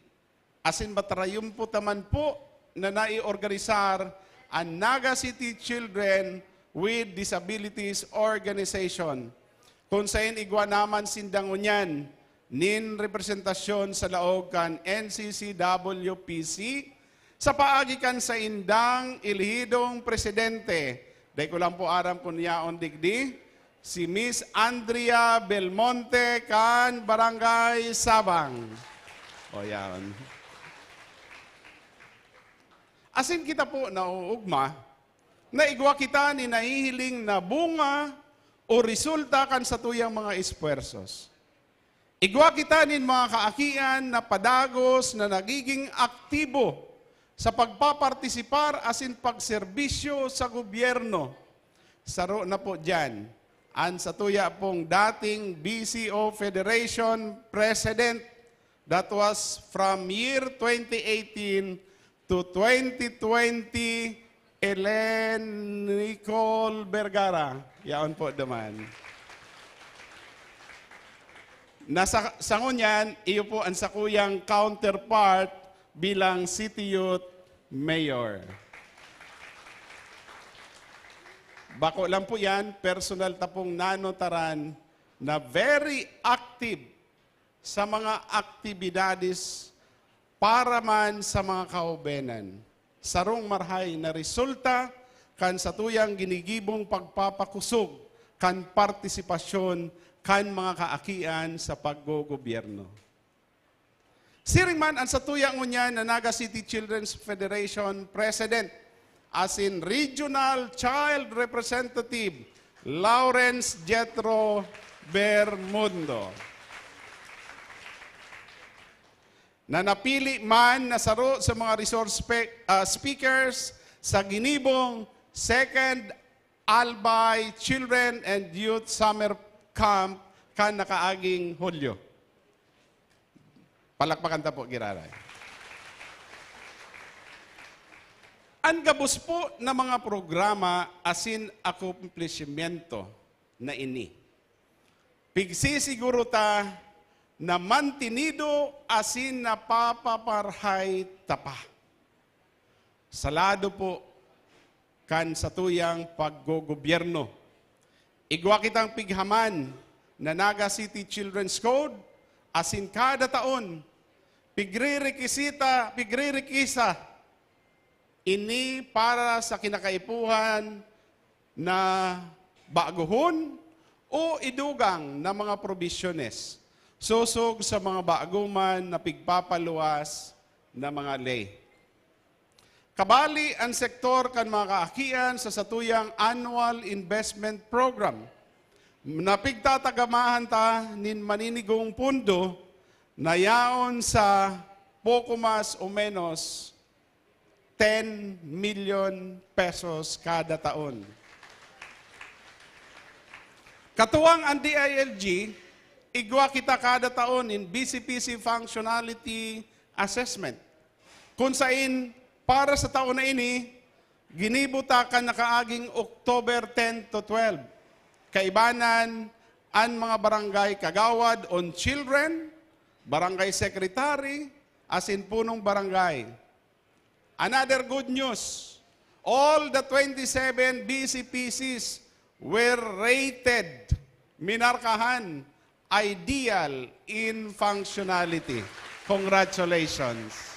Asin matarayumpo ta man po na naiorganisar an Naga City Children with Disabilities Organization, kun saen igwa naman sinda ngunyan nin representasyon sa laog kan N C C W P C sa paagi kan saindang elehidong presidente. Dai ko lang po aram kun yaon digdi, si Miss Andrea Belmonte kan Barangay Sabang. O, yaon. Asin kita po nauugma na igwa kita nin nahihiling na bunga o resulta kan satuyang mga esfuerzos. Igwa kita nin mga kaakian na padagos na nagiging aktibo sa pagpapartisipar asin pagserbisyo sa gobyerno. Saro na po diyan an satuya pong dating B C O Federation President, that was from year twenty eighteen to twenty twenty, Ellen Nicole Vergara. Yaon po duman. Nasa, sa ngunyan, iyo po ang sakuyang counterpart bilang City Youth Mayor. Bako lang po yan, personal ta pong nanotaran na very active sa mga aktibidades para man sa mga kahobenan. Sarong marhay na resulta kan satuyang ginigibong pagpapakosog kan partisipasyon kan mga kaakian sa paggogobyerno. Siring man an satuya ngunyan na Naga City Children's Federation President asin Regional Child Representative, Lawrence Jethro Bermundo, na napili man na saro sa mga resource spe-, ah, speakers sa ginibong Second Albay Children and Youth Summer Camp kan nakaaging Hulyo. Palakpakan ta po, giraray. An gabos po na mga programa asin akomplishimento na ini, pigsisiguro ta na mantinido asin napapamarhay ta pa. Sa lado po kan satuyang paggogobyerno, igwa kitang pighaman na Naga City Children's Code, asin kada taon, pigririkisita, pigririkisa ini para sa kinakaipuhan na baguhon o idugang na mga probisyones, sosog sa mga bago man na pigpapaluwas na mga ley. Kabali an sektor kan mga kaakian sa satuyang annual investment program na pigtatagamahan ta nin maninigong pondo na yaon sa poko mas o menos ten milyon pesos kada taon. Katuwang an D I L G, igwa kita kada taon nin B C P C Functionality Assessment, kun sain para sa taon na ini, ginibo ta kan nakaaging October ten to twelve. Kaibanan an mga barangay kagawad on children, barangay secretary, asin punong barangay. Another good news, all the twenty-seven B C P Cs were rated, minarkahan, ideal in functionality. Congratulations!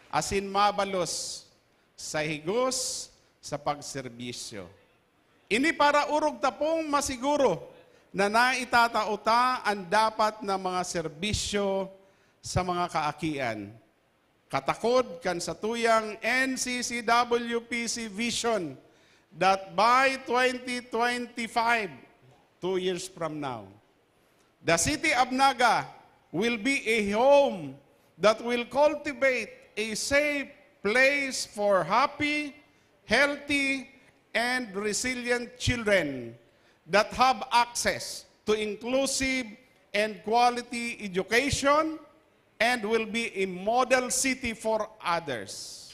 Asin mabalos sa higos sa pagserbisyo. Ini para orog ta pong masiguro na naitatao ta an dapat na mga serbisyo sa mga kaakian. Katakod kan satuyang N C C W P C vision that by twenty twenty-five, two years from now, the city of Naga will be a home that will cultivate a safe place for happy, healthy, and resilient children that have access to inclusive and quality education and will be a model city for others.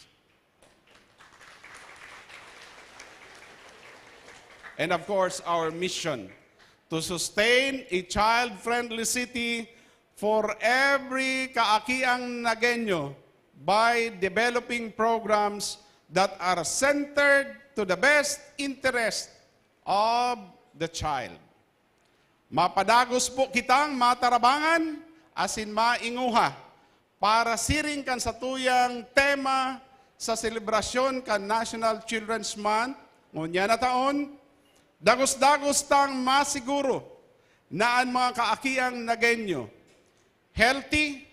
And of course, our mission to sustain a child-friendly city for every kaakiang Nagueño by developing programs that are centered to the best interest of the child. Mapadagos po kitang matarabangan asin mainguha para siring kan satuyang tema sa selebrasyon kan National Children's Month ngunyan na taon, dagos-dagos tang masiguro na an mga kaakiang Nagueño healthy,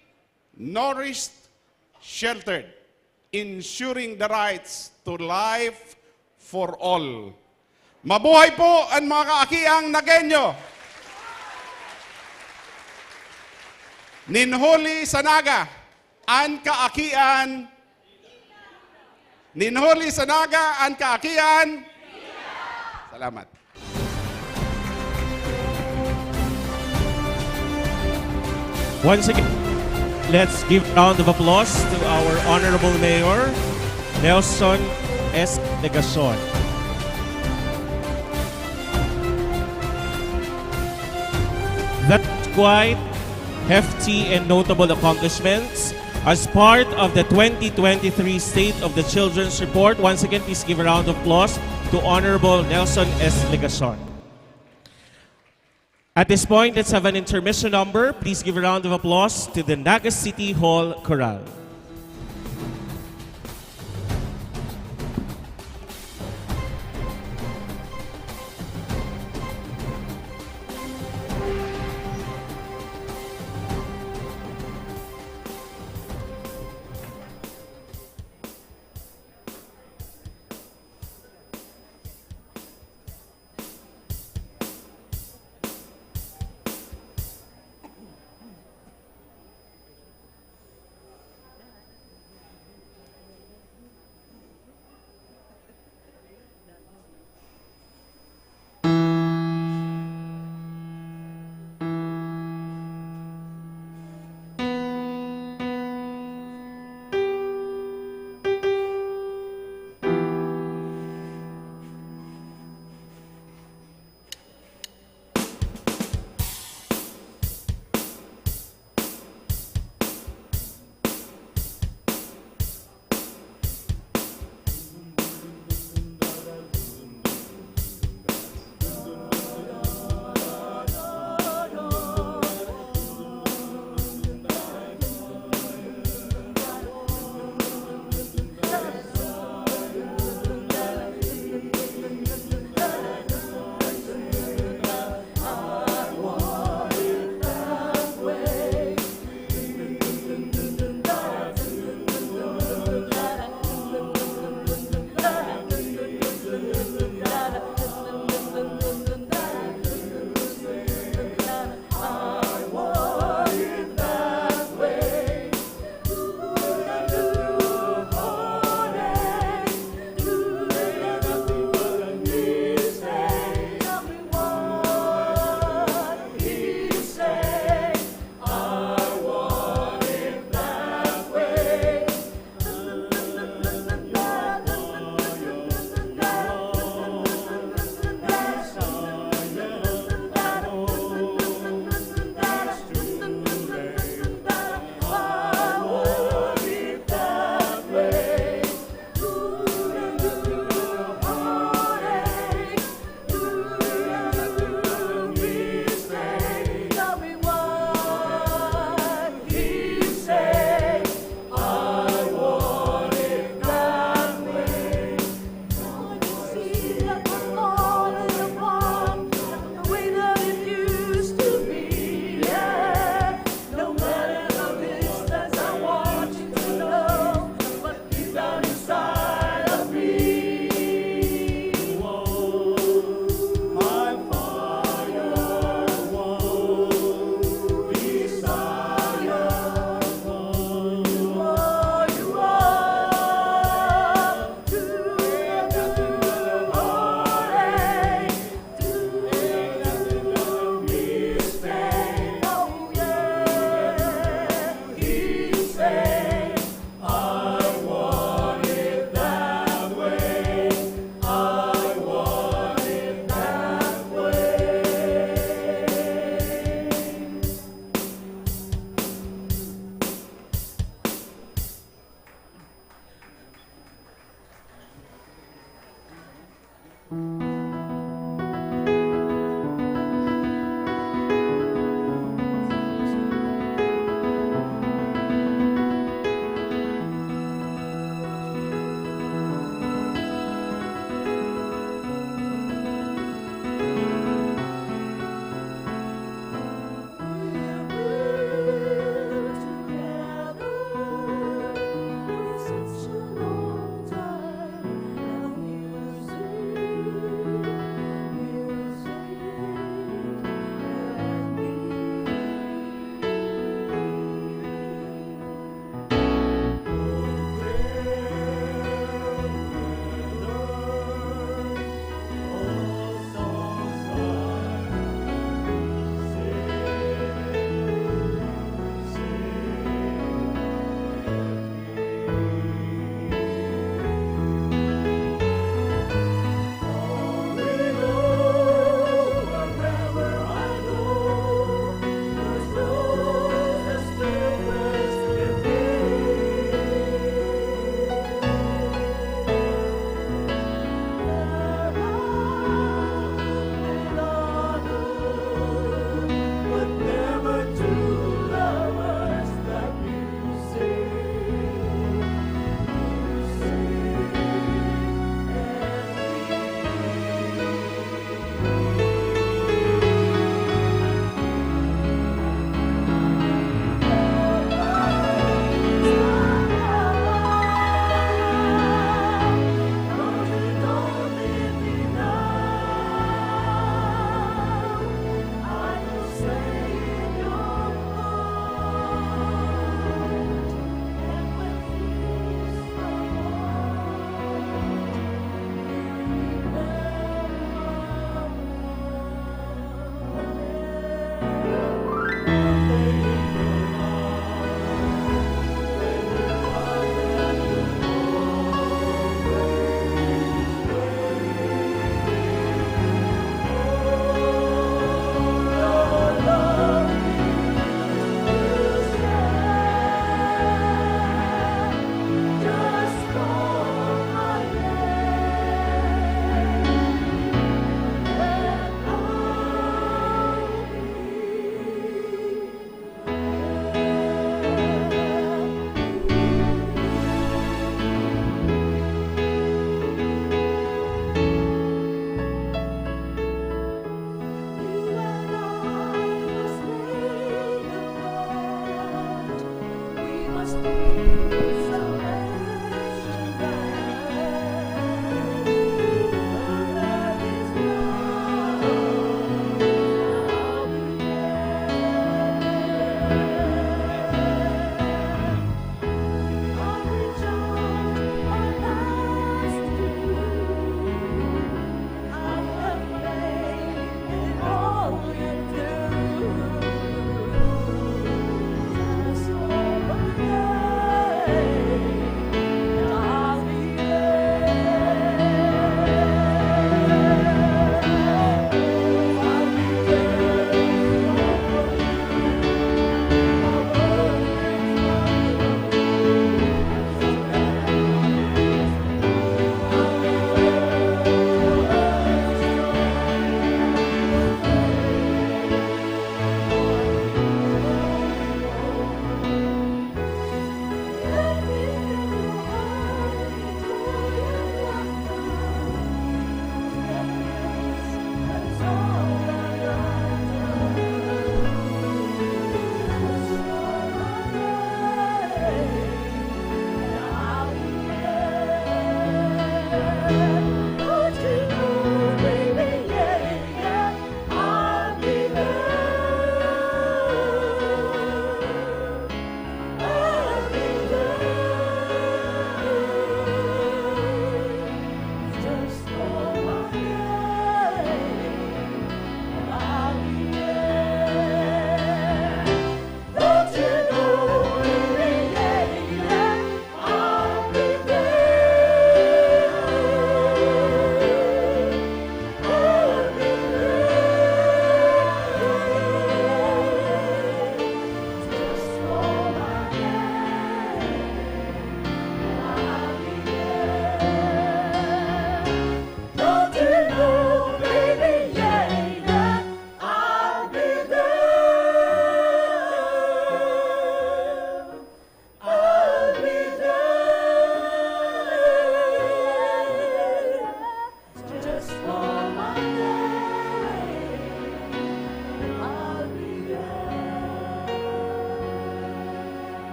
nourished, sheltered, ensuring the rights to life for all. Mabuhay po an mga kaakiang Nagueño! Nin huli sa Naga, an kaakian. Nin huli sa Naga, an kaakian. Salamat. Once again, let's give a round of applause to our Honorable Mayor, Nelson S. Legacion. That's quite hefty and notable accomplishments as part of the twenty twenty-three State of the Children's Report. Once again, please give a round of applause to Honorable Nelson S. Legacion. At this point, let's have an intermission number. Please give a round of applause to the Naga City Hall Chorale.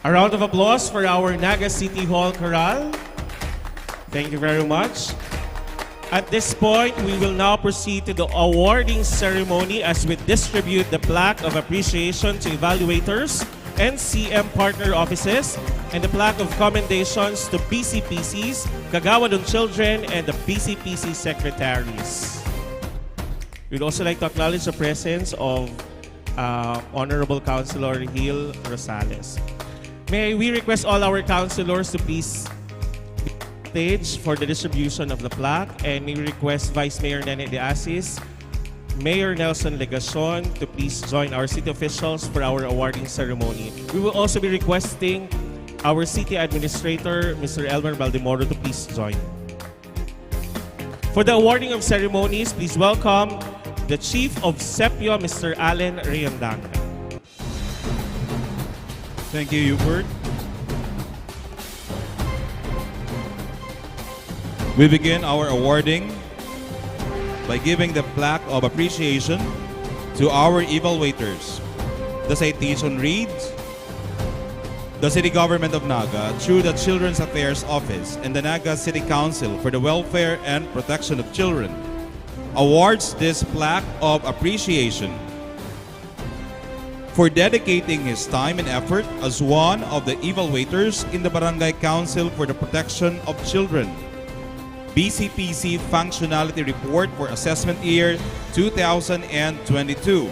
A round of applause for our Naga City Hall Chorale. Thank you very much. At this point, we will now proceed to the awarding ceremony as we distribute the plaque of appreciation to evaluators and C M partner offices and the plaque of commendations to B C P Cs, Kagawadan Children, and the B C P C secretaries. We'd also like to acknowledge the presence of uh, Honorable Councilor Gil Rosales. May we request all our councilors to please stage for the distribution of the plaque, and may we request Vice Mayor Nene De Asis, Mayor Nelson Legacion to please join our city officials for our awarding ceremony. We will also be requesting our city administrator, Mister Elmer Baldemoro, to please join. For the awarding of ceremonies, please welcome the Chief of Sepio, Mister Allen Riondang. Thank you, Hubert. We begin our awarding by giving the plaque of appreciation to our evaluators. The citation reads, "The City Government of Naga, through the Children's Affairs Office and the Naga City Council for the Welfare and Protection of Children, awards this plaque of appreciation for dedicating his time and effort as one of the evaluators in the Barangay Council for the Protection of Children, B C P C Functionality Report for Assessment Year two thousand twenty-two,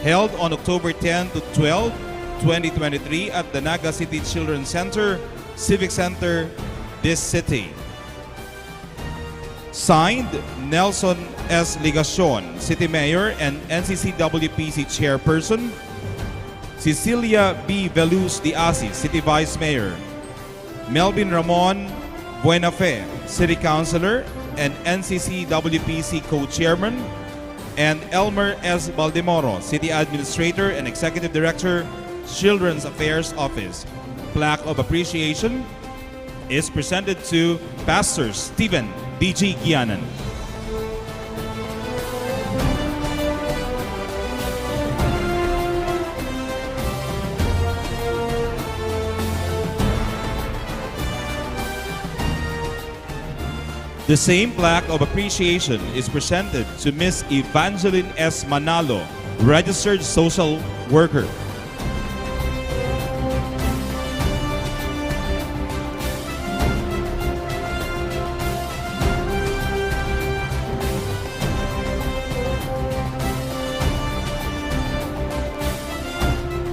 held on October ten to twelve, twenty twenty-three at the Naga City Children's Center, Civic Center, this city." Signed, Nelson S. Legacion, City Mayor and N C C W P C Chairperson, Cecilia B. Veluz de Asis, City Vice Mayor, Melvin Ramon Buenafe, City Councilor and N C C W P C Co-Chairman, and Elmer S. Baldemoro, City Administrator and Executive Director, Children's Affairs Office. Plaque of appreciation is presented to Pastor Steven D G Gianan. The same plaque of appreciation is presented to Miss Evangeline S. Manalo, registered social worker.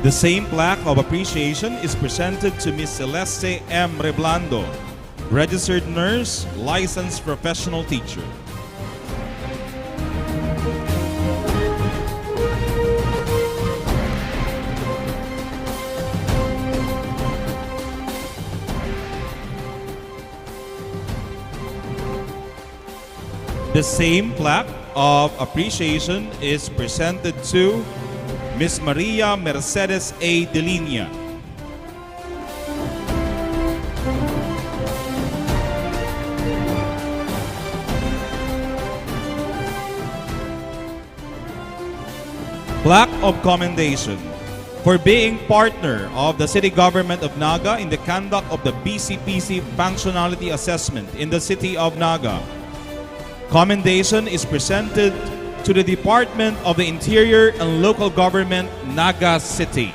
The same plaque of appreciation is presented to Miss Celeste M. Reblando, registered nurse, licensed professional teacher. The same plaque of appreciation is presented to Miss Maria Mercedes A. Delinia. Plaque of Commendation for being partner of the City Government of Naga in the conduct of the B C P C Functionality Assessment in the City of Naga. Commendation is presented to the Department of the Interior and Local Government, Naga City.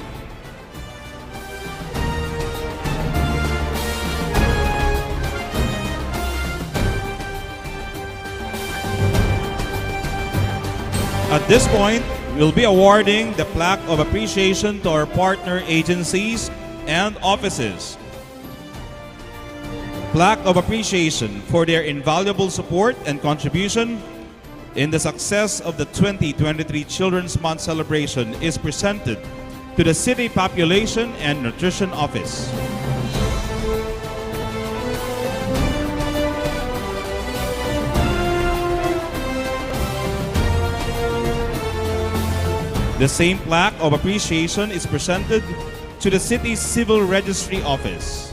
At this point, we'll be awarding the plaque of appreciation to our partner agencies and offices. Plaque of appreciation for their invaluable support and contribution in the success of the twenty twenty-three Children's Month celebration is presented to the City Population and Nutrition Office. The same plaque of appreciation is presented to the City Civil Registry Office.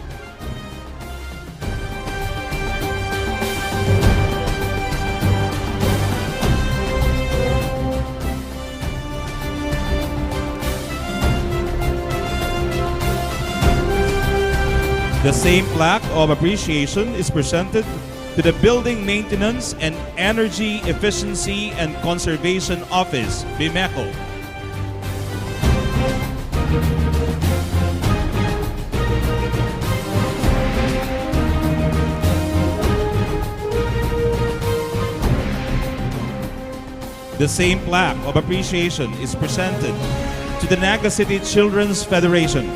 The same plaque of appreciation is presented to the Building Maintenance and Energy Efficiency and Conservation Office, BMECO. The same plaque of appreciation is presented to the Naga City Children's Federation.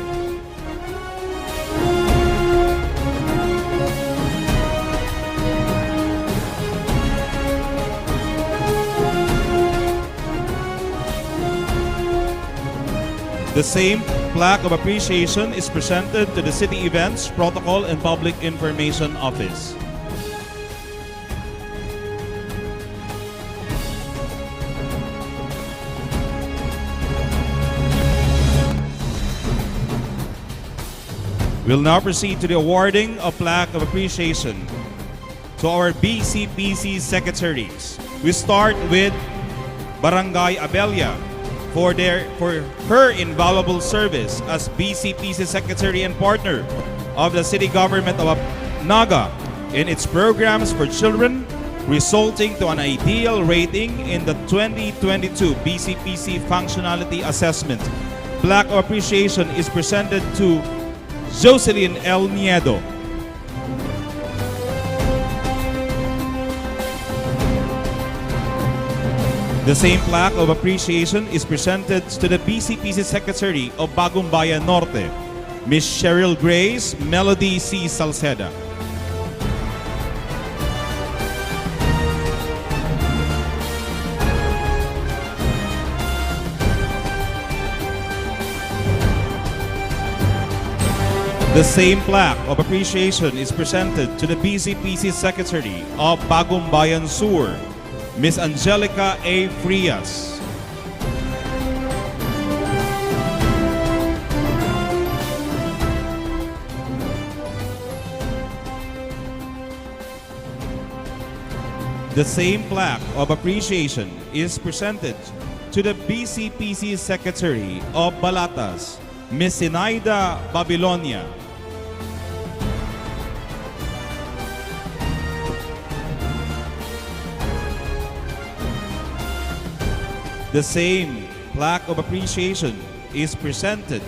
The same plaque of appreciation is presented to the City Events, Protocol, and Public Information Office. We'll now proceed to the awarding of plaque of appreciation to our B C P C secretaries. We start with Barangay Abella for their, for her invaluable service as B C P C secretary and partner of the city government of Naga in its programs for children, resulting to an ideal rating in the twenty twenty-two B C P C Functionality Assessment. Plaque of appreciation is presented to Jocelyn L. Niedo. The same plaque of appreciation is presented to the B C P C Secretary of Bagumbayan Norte, Miss Cheryl Grace Melody C. Salceda. The same plaque of appreciation is presented to the B C P C Secretary of Bagumbayan Sur, Miss Angelica A. Frias. The same plaque of appreciation is presented to the B C P C Secretary of Balatas, Miss Sinaida Babilonia. The same plaque of appreciation is presented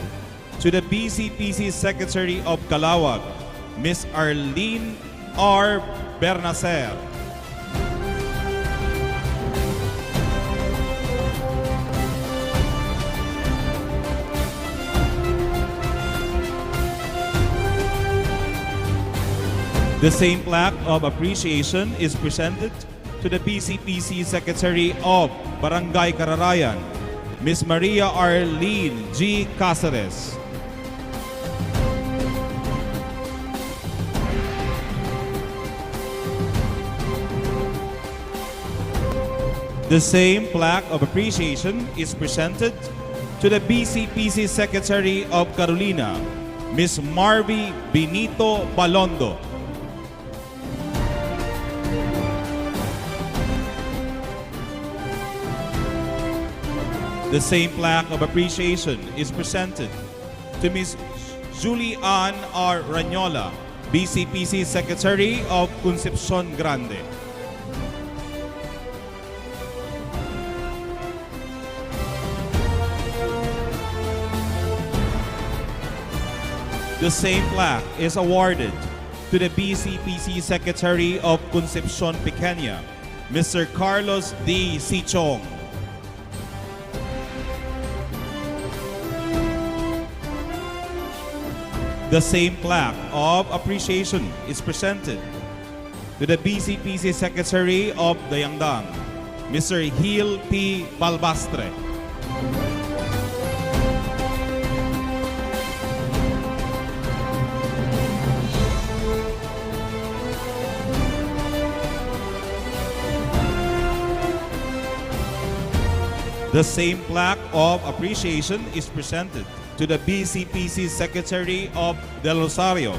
to the B C P C Secretary of Calauag, Miss Arlene R. Bernacer. The same plaque of appreciation is presented to the B C P C Secretary of Barangay Kararayan, Miss Maria Arlene G. Caceres. The same plaque of appreciation is presented to the B C P C Secretary of Carolina, Miss Marby Benito Balondo. The same plaque of appreciation is presented to Miss Julie Ann R. Ranyola, B C P C Secretary of Concepcion Grande. The same plaque is awarded to the B C P C Secretary of Concepcion Pequeña, Mister Carlos D. Sichong. The same plaque of appreciation is presented to the B C P C Secretary of Dayangdang, Mister Gil P. Balbastre. The same plaque of appreciation is presented to the B C P C Secretary of Del Rosario,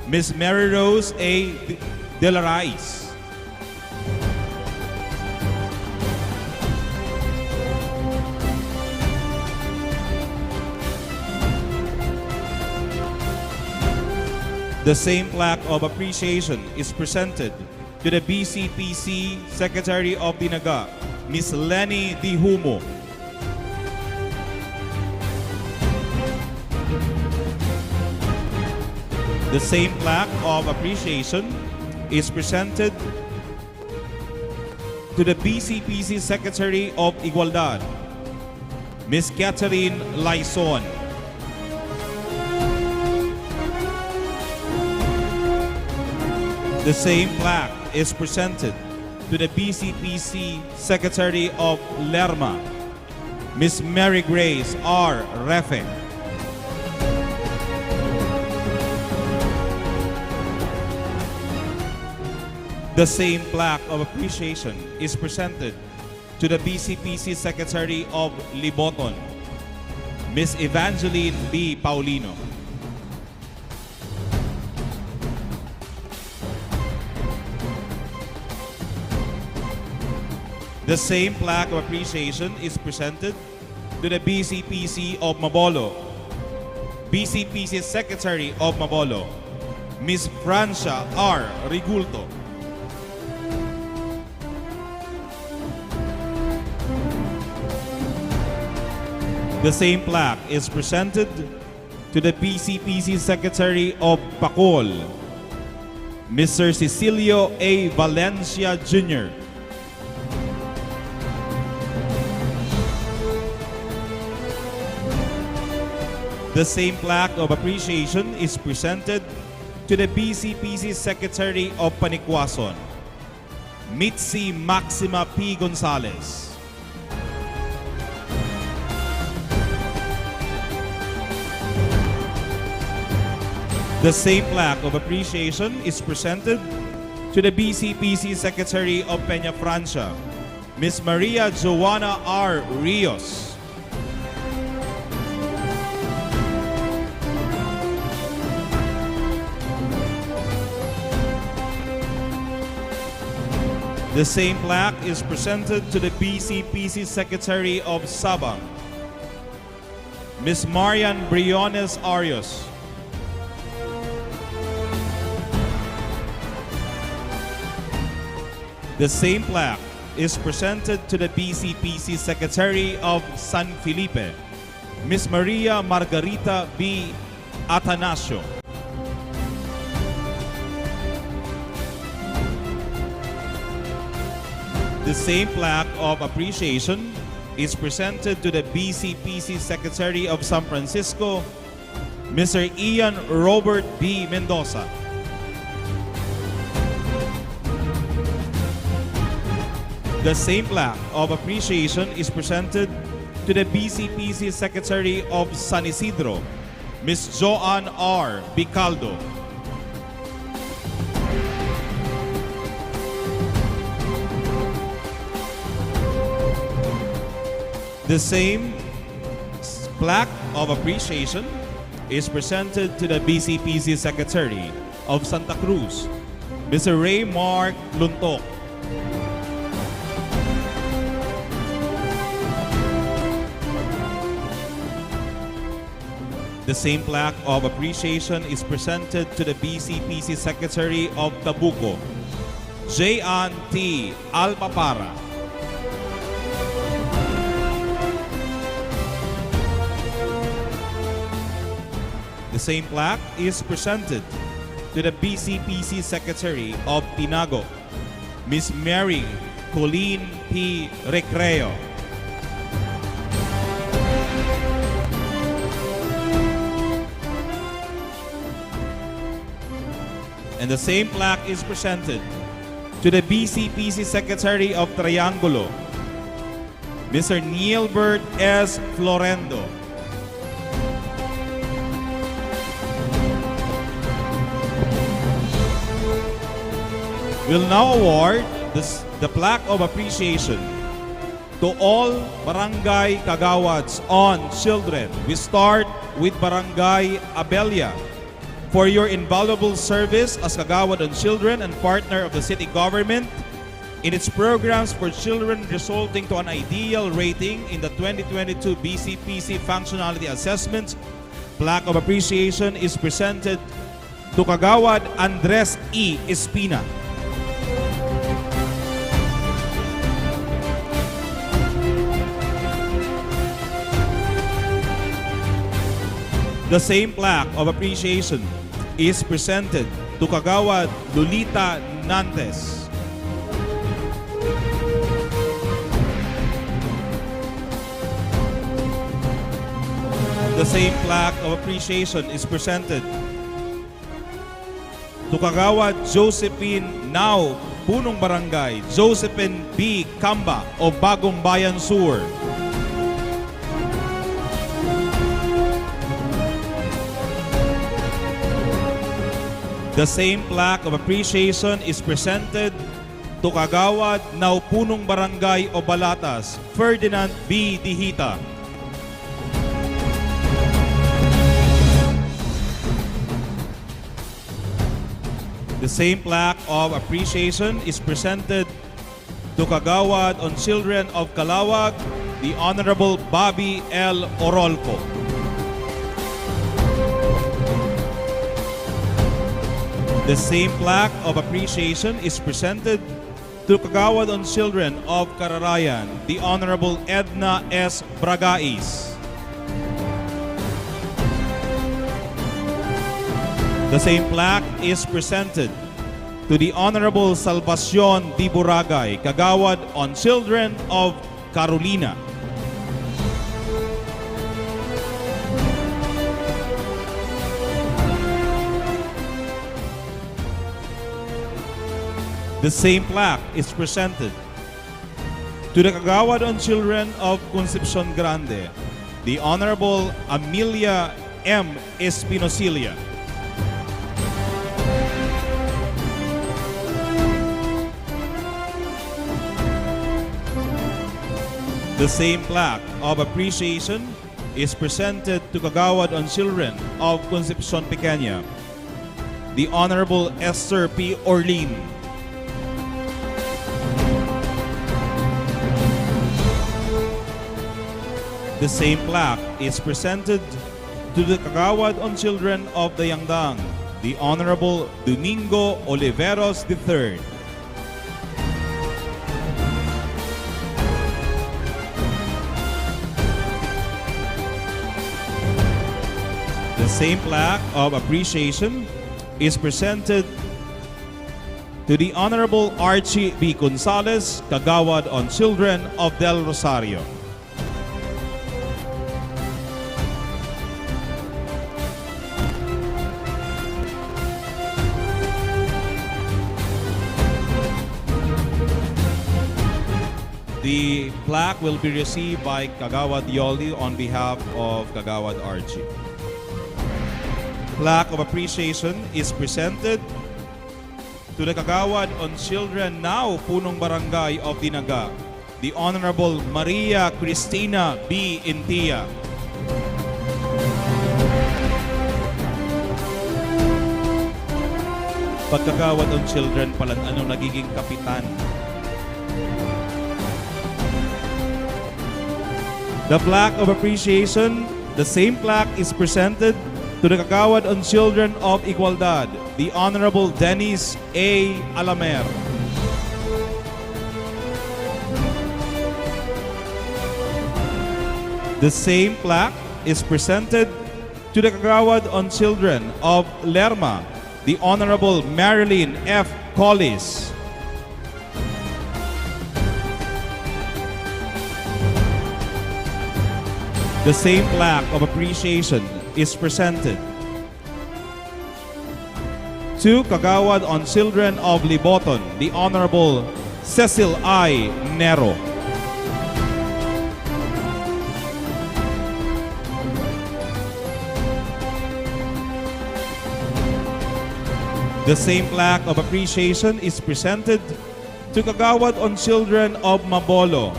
Miss Mary Rose A. De la Raiz. The same plaque of appreciation is presented to the B C P C Secretary of Dinaga, Miss Leni Dihumo. The same plaque of appreciation is presented to the B C P C Secretary of Igualdad, Miss Catherine Laison. The same plaque is presented to the B C P C Secretary of Lerma, Miss Mary Grace R. Refe. The same plaque of appreciation is presented to the B C P C Secretary of Liboton, Miss Evangeline B. Paulino. The same plaque of appreciation is presented to the B C P C of Mabolo, B C P C Secretary of Mabolo, Miss Francia R. Rigulto. The same plaque is presented to the B C P C Secretary of Bacol, Mister Cecilio A. Valencia Junior. The same plaque of appreciation is presented to the B C P C Secretary of Panikwason, Mitzi Maxima P. Gonzalez. The same plaque of appreciation is presented to the B C P C Secretary of Peña Francia, Miss Maria Joanna R. Rios. The same plaque is presented to the B C P C Secretary of Sabang, Miss Marian Briones Arias. The same plaque is presented to the B C P C Secretary of San Felipe, Miss Maria Margarita B. Atanasio. The same plaque of appreciation is presented to the B C P C Secretary of San Francisco, Mister Ian Robert B. Mendoza. The same plaque of appreciation is presented to the B C P C Secretary of San Isidro, Miss Joanne R. Bicaldo. The same plaque of appreciation is presented to the B C P C Secretary of Santa Cruz, Mister Ray Mark Luntok. The same plaque of appreciation is presented to the B C P C Secretary of Tabuco, J Ann T. Alpapara. The same plaque is presented to the B C P C Secretary of Tinago, Miss Mary Colleen P. Recreo. And the same plaque is presented to the B C P C Secretary of Triangulo, Mister Nielbert S. Florendo. We'll now award the, the plaque of appreciation to all barangay kagawads on children. We start with Barangay Abella. For your invaluable service as Kagawad on Children and partner of the city government in its programs for children resulting to an ideal rating in the twenty twenty-two B C P C Functionality Assessment, plaque of appreciation is presented To Kagawad Andres E. Espina. The same plaque of appreciation is presented to Kagawad Lolita Nantes. The same plaque of appreciation is presented to Kagawad Josephine Nao, Punong Barangay, Josephine B. Camba of Bagong Bayan Sur. The same plaque of appreciation is presented to Kagawad Nao Punong Barangay Obalatas, Ferdinand B. Dihita. The same plaque of appreciation is presented to Kagawad on Children of Calauag, the Honorable Bobby L. Orolco. The same plaque of appreciation is presented to Kagawad on Children of Cararayan, the Honorable Edna S. Bragais. The same plaque is presented to the Honorable Salvacion D. Boragay, Kagawad on Children of Carolina. The same plaque is presented to the Kagawad on Children of Concepcion Grande, the Honorable Amelia M. Espinosilla. The same plaque of appreciation is presented to Kagawad on Children of Concepcion Pequeña, the Honorable Esther P. Orlin. The same plaque is presented to the Kagawad on Children of Dayangdang, the Honorable Domingo Oliveros the third. The same plaque of appreciation is presented to the Honorable Archie B. Gonzales, Kagawad on Children of Del Rosario. The plaque will be received by Kagawad Yoli on behalf of Kagawad Archie. Plaque of appreciation is presented to the Kagawad on Children now, Punong Barangay of Dinaga, the Honorable Maria Cristina B. Intia. Pagkagawad on Children palan ano nagiging kapitan. The plaque of appreciation, the same plaque is presented to the Kagawad on Children of Igualdad, the Honorable Dennis A. Alamer. The same plaque is presented to the Kagawad on Children of Lerma, the Honorable Marilyn F. Collis. The same plaque of appreciation is presented to Kagawad on Children of Liboton, the Honorable Cecil I. Nero. The same plaque of appreciation is presented to Kagawad on Children of Mabolo,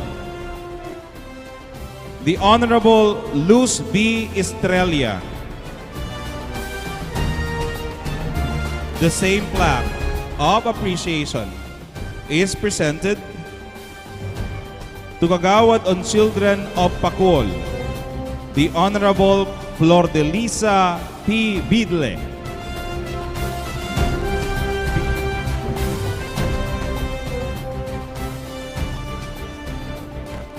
the Honorable Luz B. Estrella. The same plaque of appreciation is presented to Kagawad on Children of Pacol, the Honorable Flordelisa P. Bidle.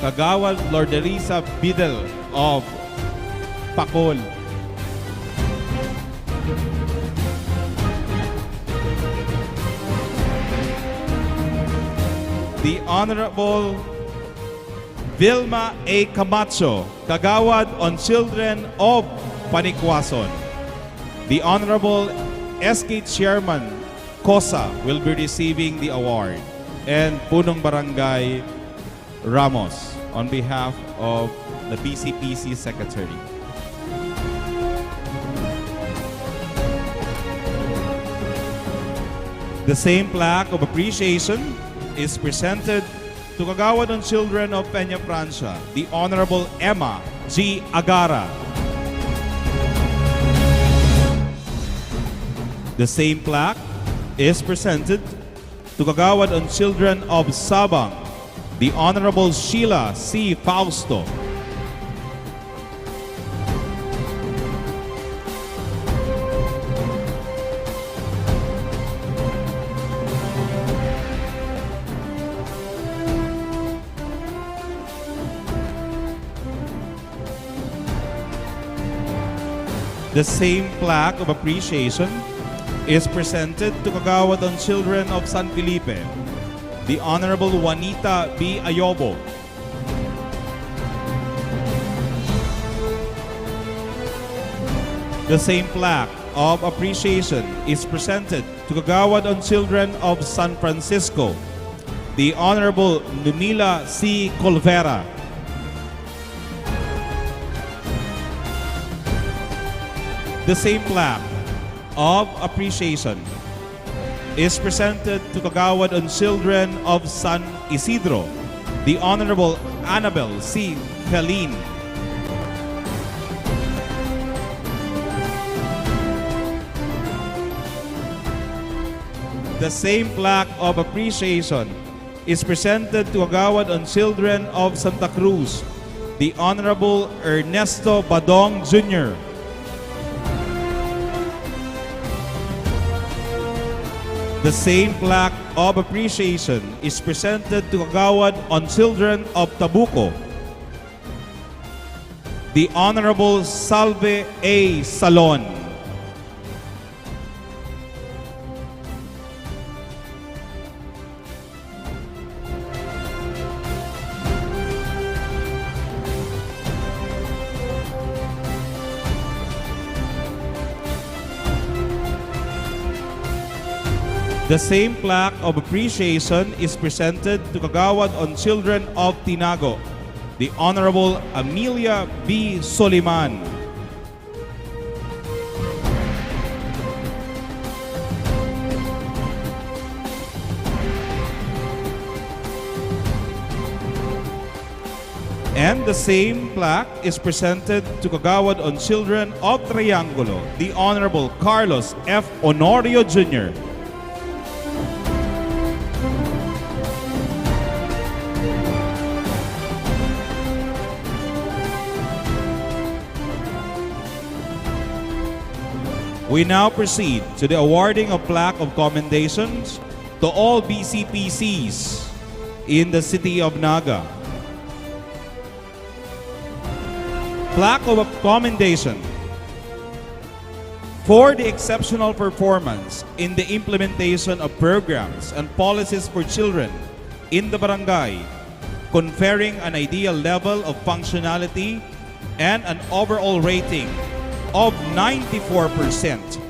Kagawad Lordelisa Bidel of Pacol. The Honorable Vilma A. Camacho, Kagawad on Children of Panicuason. The Honorable S K Chairman Cosa will be receiving the award, and Punong Barangay Ramos on behalf of the B C P C Secretary. The same plaque of appreciation is presented to Kagawad on Children of Peña Francia, the Honorable Emma G. Agara. The same plaque is presented to Kagawad on Children of Sabang, the Honorable Sheila C. Fausto. The same plaque of appreciation is presented to Kagawad on Children of San Felipe, the Honorable Juanita B. Ayobo. The same plaque of appreciation is presented to Kagawad on Children of San Francisco, the Honorable Nunila C. Colvera. The same plaque of appreciation is presented to Kagawad on Children of San Isidro, the Honorable Annabel C. Felin. The same plaque of appreciation is presented to Kagawad on Children of Santa Cruz, the Honorable Ernesto Badong Junior. The same plaque of appreciation is presented to Kagawad on Children of Tabuco, the Honorable Salve A. Salon. The same plaque of appreciation is presented to Kagawad on Children of Tinago, the Honorable Amelia B. Soliman. And the same plaque is presented to Kagawad on Children of Triangulo, the Honorable Carlos F. Honorio Junior. We now proceed to the awarding of plaque of commendations to all B C P Cs in the city of Naga. Plaque of commendation for the exceptional performance in the implementation of programs and policies for children in the barangay, conferring an ideal level of functionality and an overall rating of ninety-four percent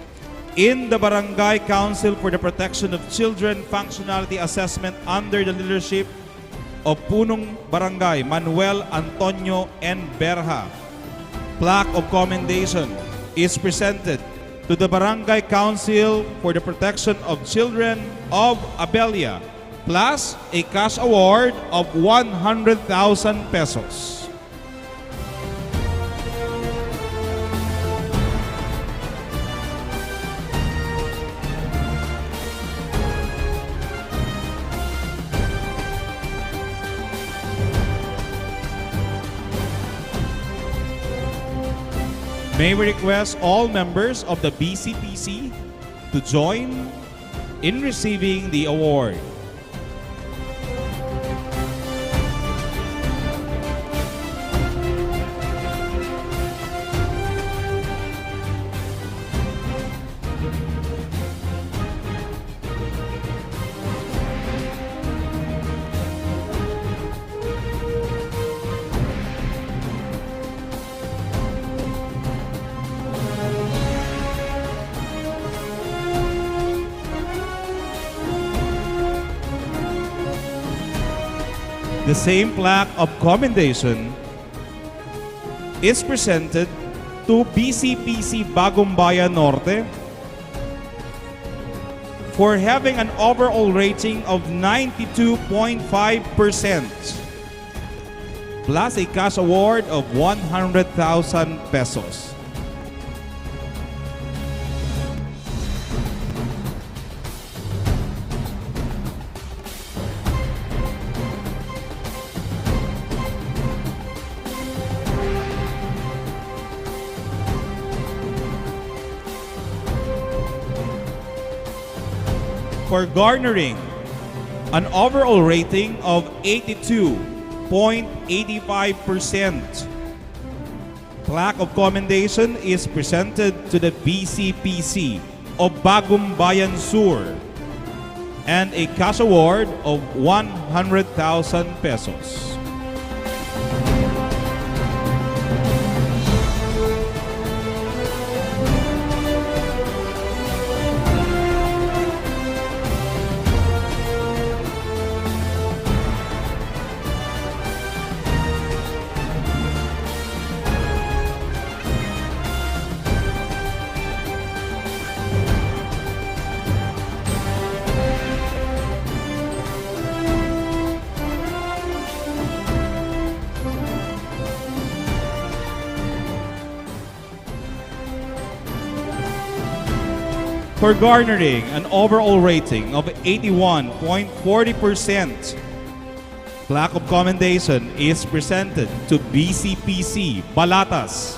in the Barangay Council for the Protection of Children Functionality Assessment under the leadership of Punong Barangay Manuel Antonio N. Berha. Plaque of commendation is presented to the Barangay Council for the Protection of Children of Abella, plus a cash award of one hundred thousand pesos. May we request all members of the B C P C to join in receiving the award. The same plaque of commendation is presented to B C P C Bagumbayan Norte for having an overall rating of ninety-two point five percent plus a cash award of one hundred thousand pesos. For garnering an overall rating of eighty-two point eighty-five percent, plaque of commendation is presented to the B C P C of Bagumbayan Sur and a cash award of one hundred thousand pesos. For garnering an overall rating of eighty-one point forty percent, plaque of commendation is presented to B C P C Balatas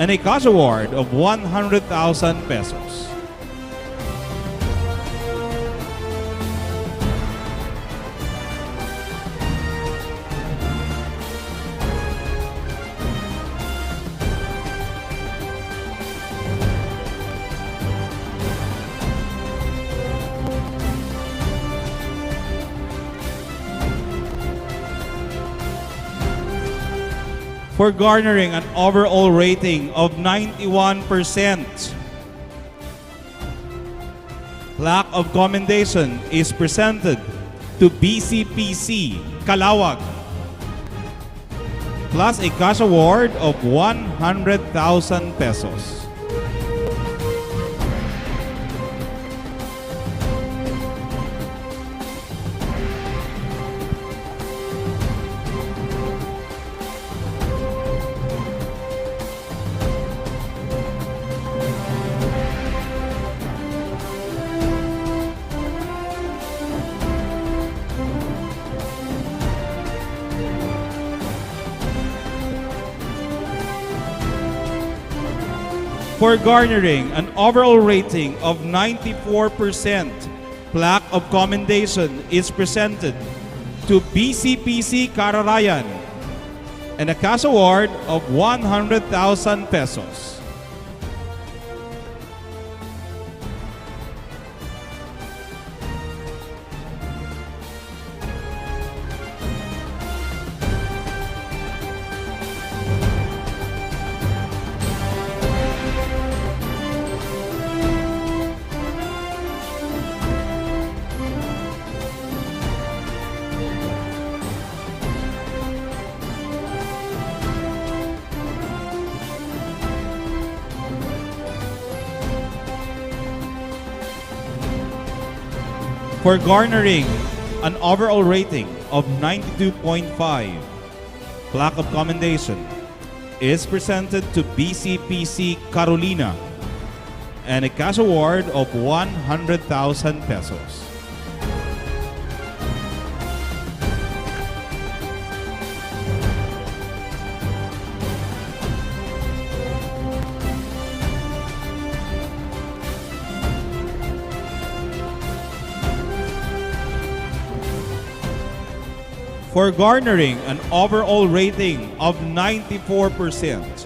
and a cash award of one hundred thousand pesos. For garnering an overall rating of ninety-one percent, plaque of commendation is presented to B C P C Calauag, plus a cash award of one hundred thousand pesos. For garnering an overall rating of ninety-four percent, plaque of commendation is presented to B C P C Kararayan and a cash award of one hundred thousand pesos. For garnering an overall rating of ninety-two point five, plaque of commendation is presented to B C P C Carolina and a cash award of one hundred thousand pesos. For garnering an overall rating of ninety-four percent,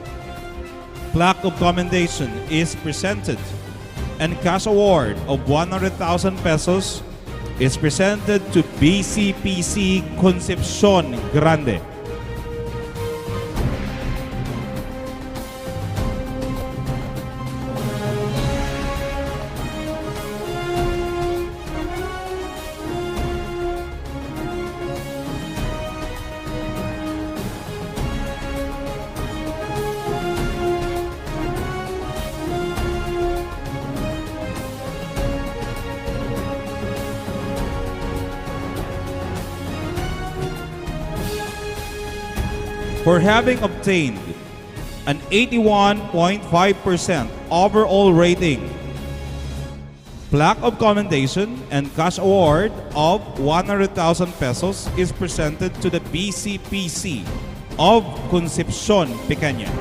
plaque of commendation is presented and cash award of one hundred thousand pesos is presented to B C P C Concepcion Grande. For having obtained an eighty-one point five percent overall rating, plaque of commendation and cash award of one hundred thousand pesos is presented to the B C P C of Concepcion Pequeña.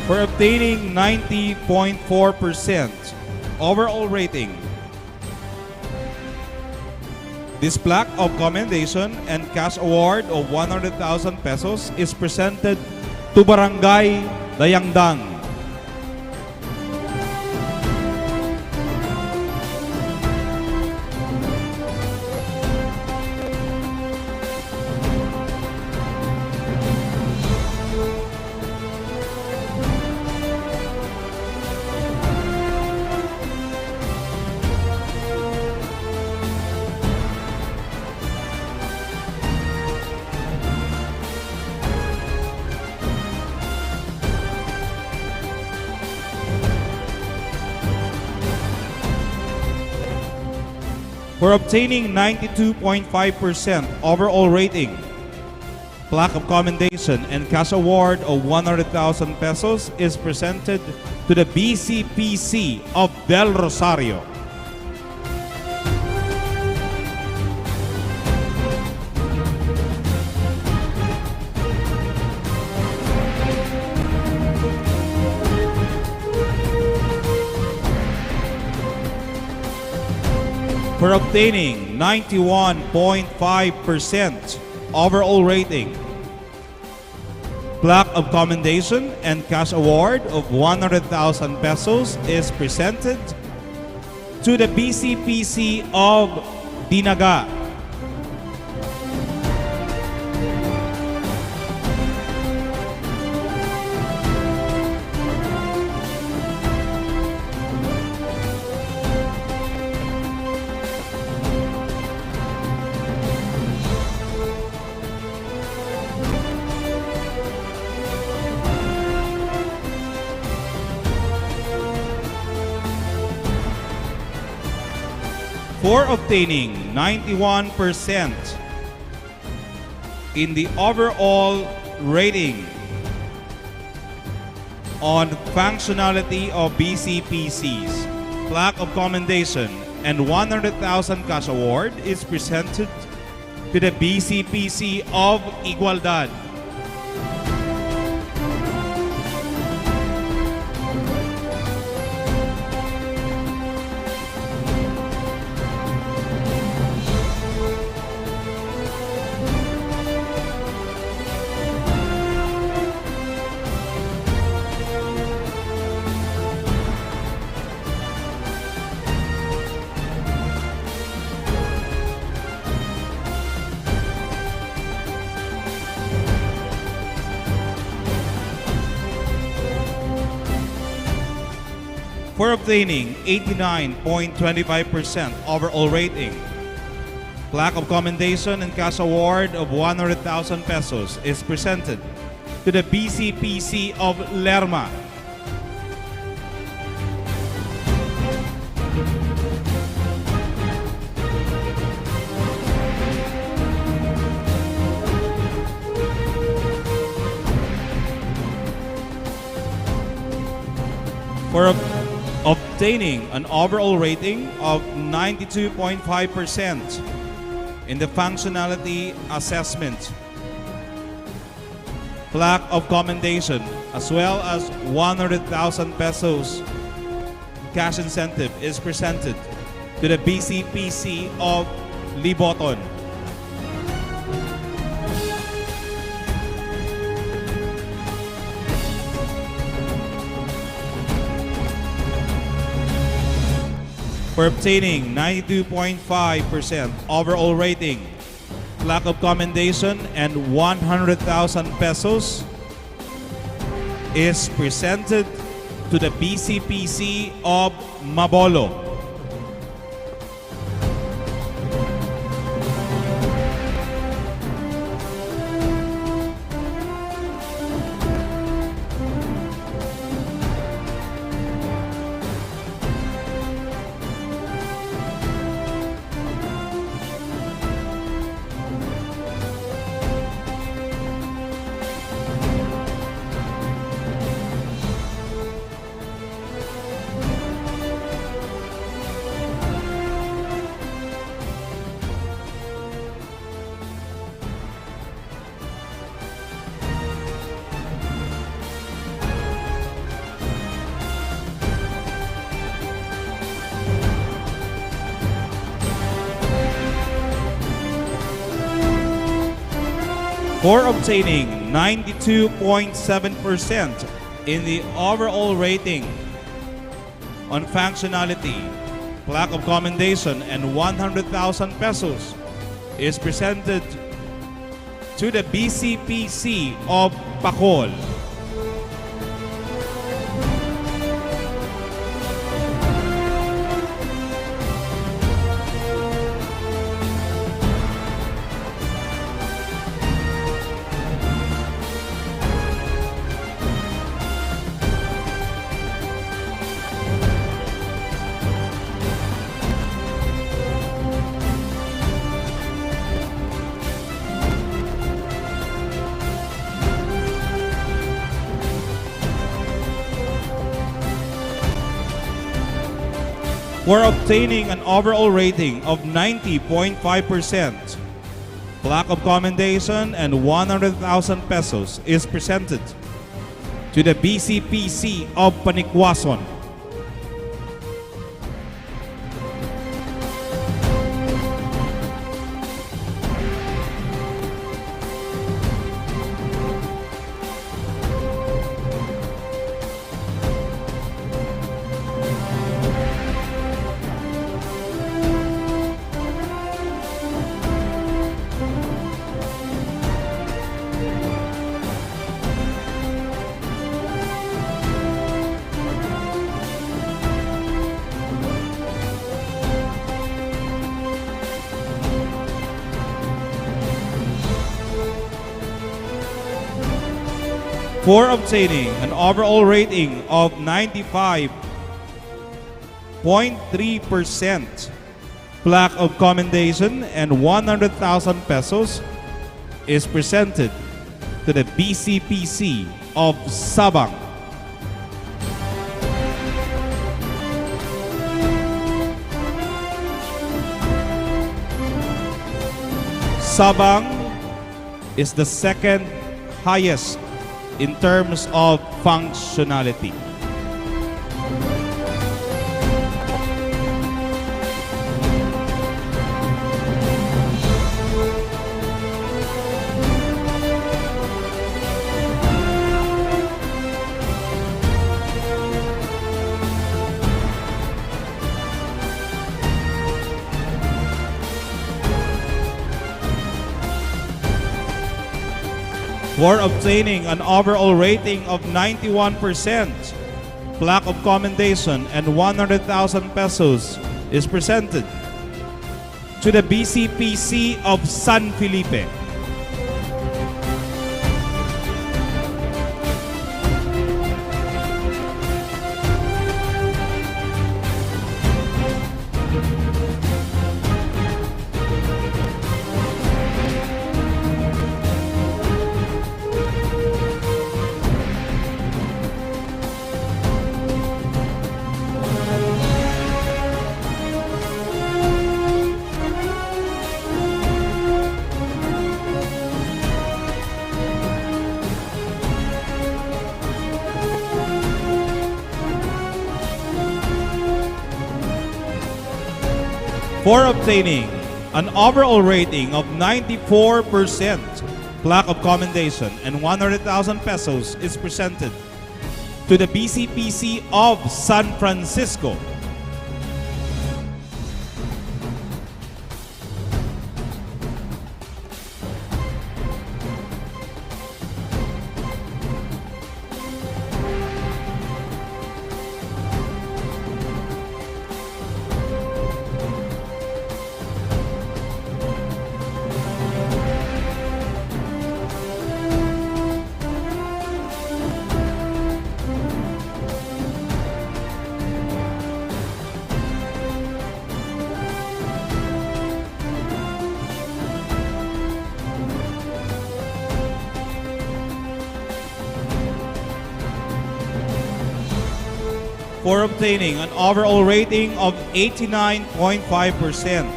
For obtaining ninety point four percent overall rating, this plaque of commendation and cash award of one hundred thousand pesos is presented to Barangay Dayangdang. For obtaining ninety-two point five percent overall rating, plaque of commendation and cash award of one hundred thousand pesos is presented to the B C P C of Del Rosario. For obtaining ninety-one point five percent overall rating, plaque of commendation and cash award of one hundred thousand pesos is presented to the B C P C of Dinaga. For obtaining ninety-one percent in the overall rating on functionality of B C P Cs, plaque of commendation and one hundred thousand cash award is presented to the B C P C of Igualdad. For obtaining eighty-nine point twenty-five percent overall rating, plaque of commendation and cash award of one hundred thousand pesos is presented to the B C P C of Lerma. For ob-, obtaining an overall rating of ninety-two point five percent in the functionality assessment, plaque of commendation, as well as one hundred thousand pesos cash incentive is presented to the B C P C of Liboton. For obtaining ninety-two point five percent overall rating, plaque of commendation and one hundred thousand pesos is presented to the B C P C of Mabolo. For obtaining ninety-two point seven percent in the overall rating on functionality, plaque of commendation, and one hundred thousand pesos is presented to the B C P C of Bacol. For obtaining an overall rating of ninety point five percent, plaque of commendation and one hundred thousand pesos is presented to the B C P C of Panikwason. For obtaining an overall rating of ninety-five point three percent, plaque of commendation and one hundred thousand pesos is presented to the B C P C of Sabang. Sabang is the second highest in terms of functionality. For obtaining an overall rating of ninety-one percent, plaque of commendation and one hundred thousand pesos is presented to the B C P C of San Felipe. For obtaining an overall rating of ninety-four percent, plaque of commendation and one hundred thousand pesos is presented to the B C P C of San Francisco. for obtaining an overall rating of eighty-nine point five percent.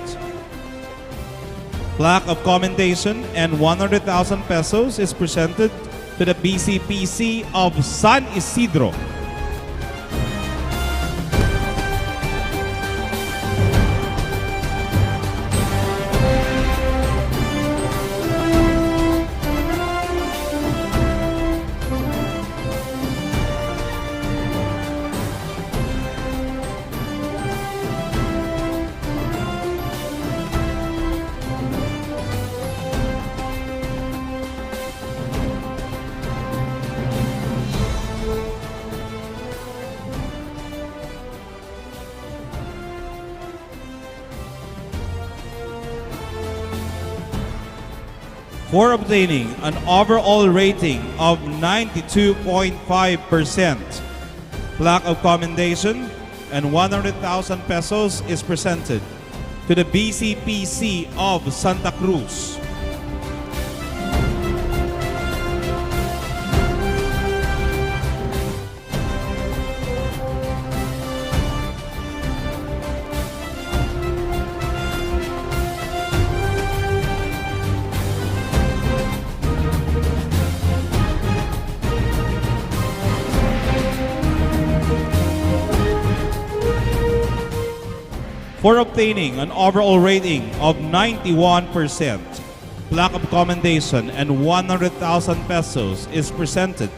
Plaque of commendation and one hundred thousand pesos is presented to the B C P C of San Isidro. For obtaining an overall rating of ninety-two point five percent, plaque of commendation and one hundred thousand pesos is presented to the B C P C of Santa Cruz. For obtaining an overall rating of ninety-one percent, plaque of commendation and one hundred thousand pesos is presented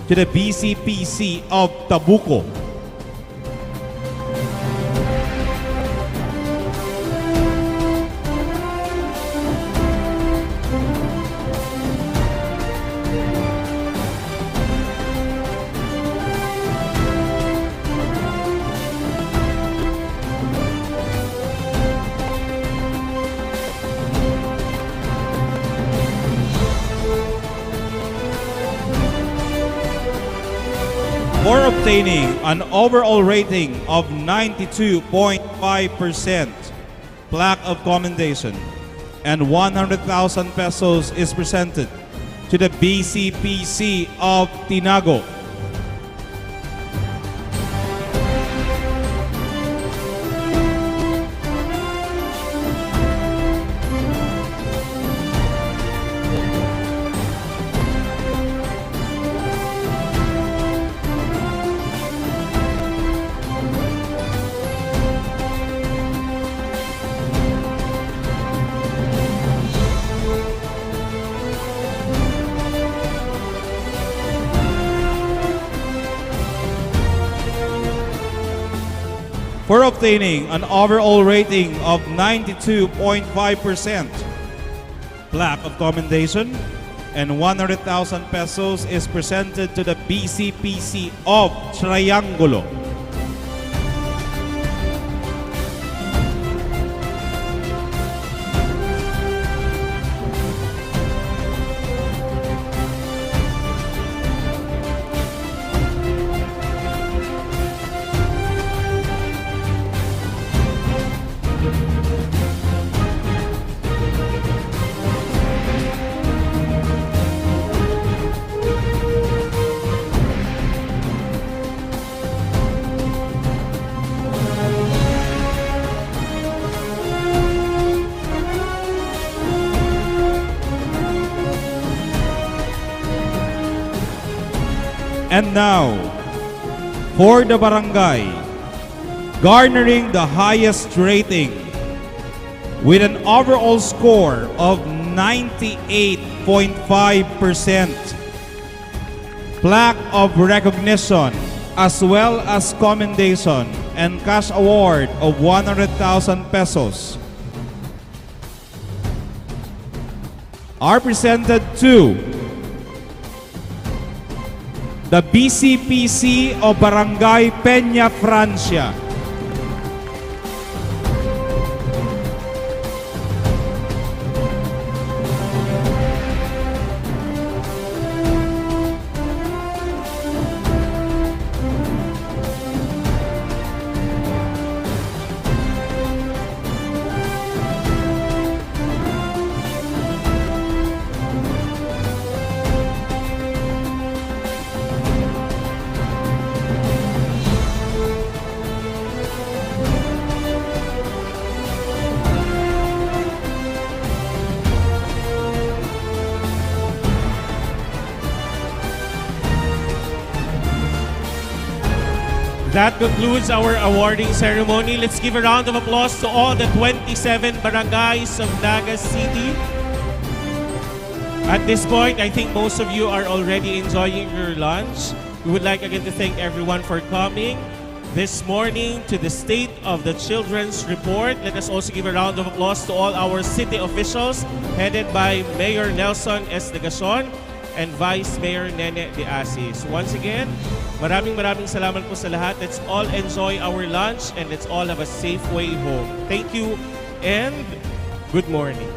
to the B C P C of Tabuco. For obtaining an overall rating of ninety-two point five percent, plaque of commendation and one hundred thousand pesos is presented to the B C P C of Tinago. For obtaining an overall rating of ninety-two point five percent, plaque of commendation and one hundred thousand pesos is presented to the B C P C of Triangulo. And now, for the barangay garnering the highest rating with an overall score of ninety-eight point five percent, plaque of recognition as well as commendation and cash award of one hundred thousand pesos are presented to the B C P C of Barangay Peña Francia. That concludes our awarding ceremony. Let's give a round of applause to all the twenty-seven barangays of Naga City. At this point, I think most of you are already enjoying your lunch. We would like again to thank everyone for coming this morning to the State of the Children's Report. Let us also give a round of applause to all our city officials headed by Mayor Nelson Esdegacion and Vice Mayor Nene De Asis. Once again, maraming maraming salamat po sa lahat. Let's all enjoy our lunch and let's all have a safe way home. Thank you and good morning.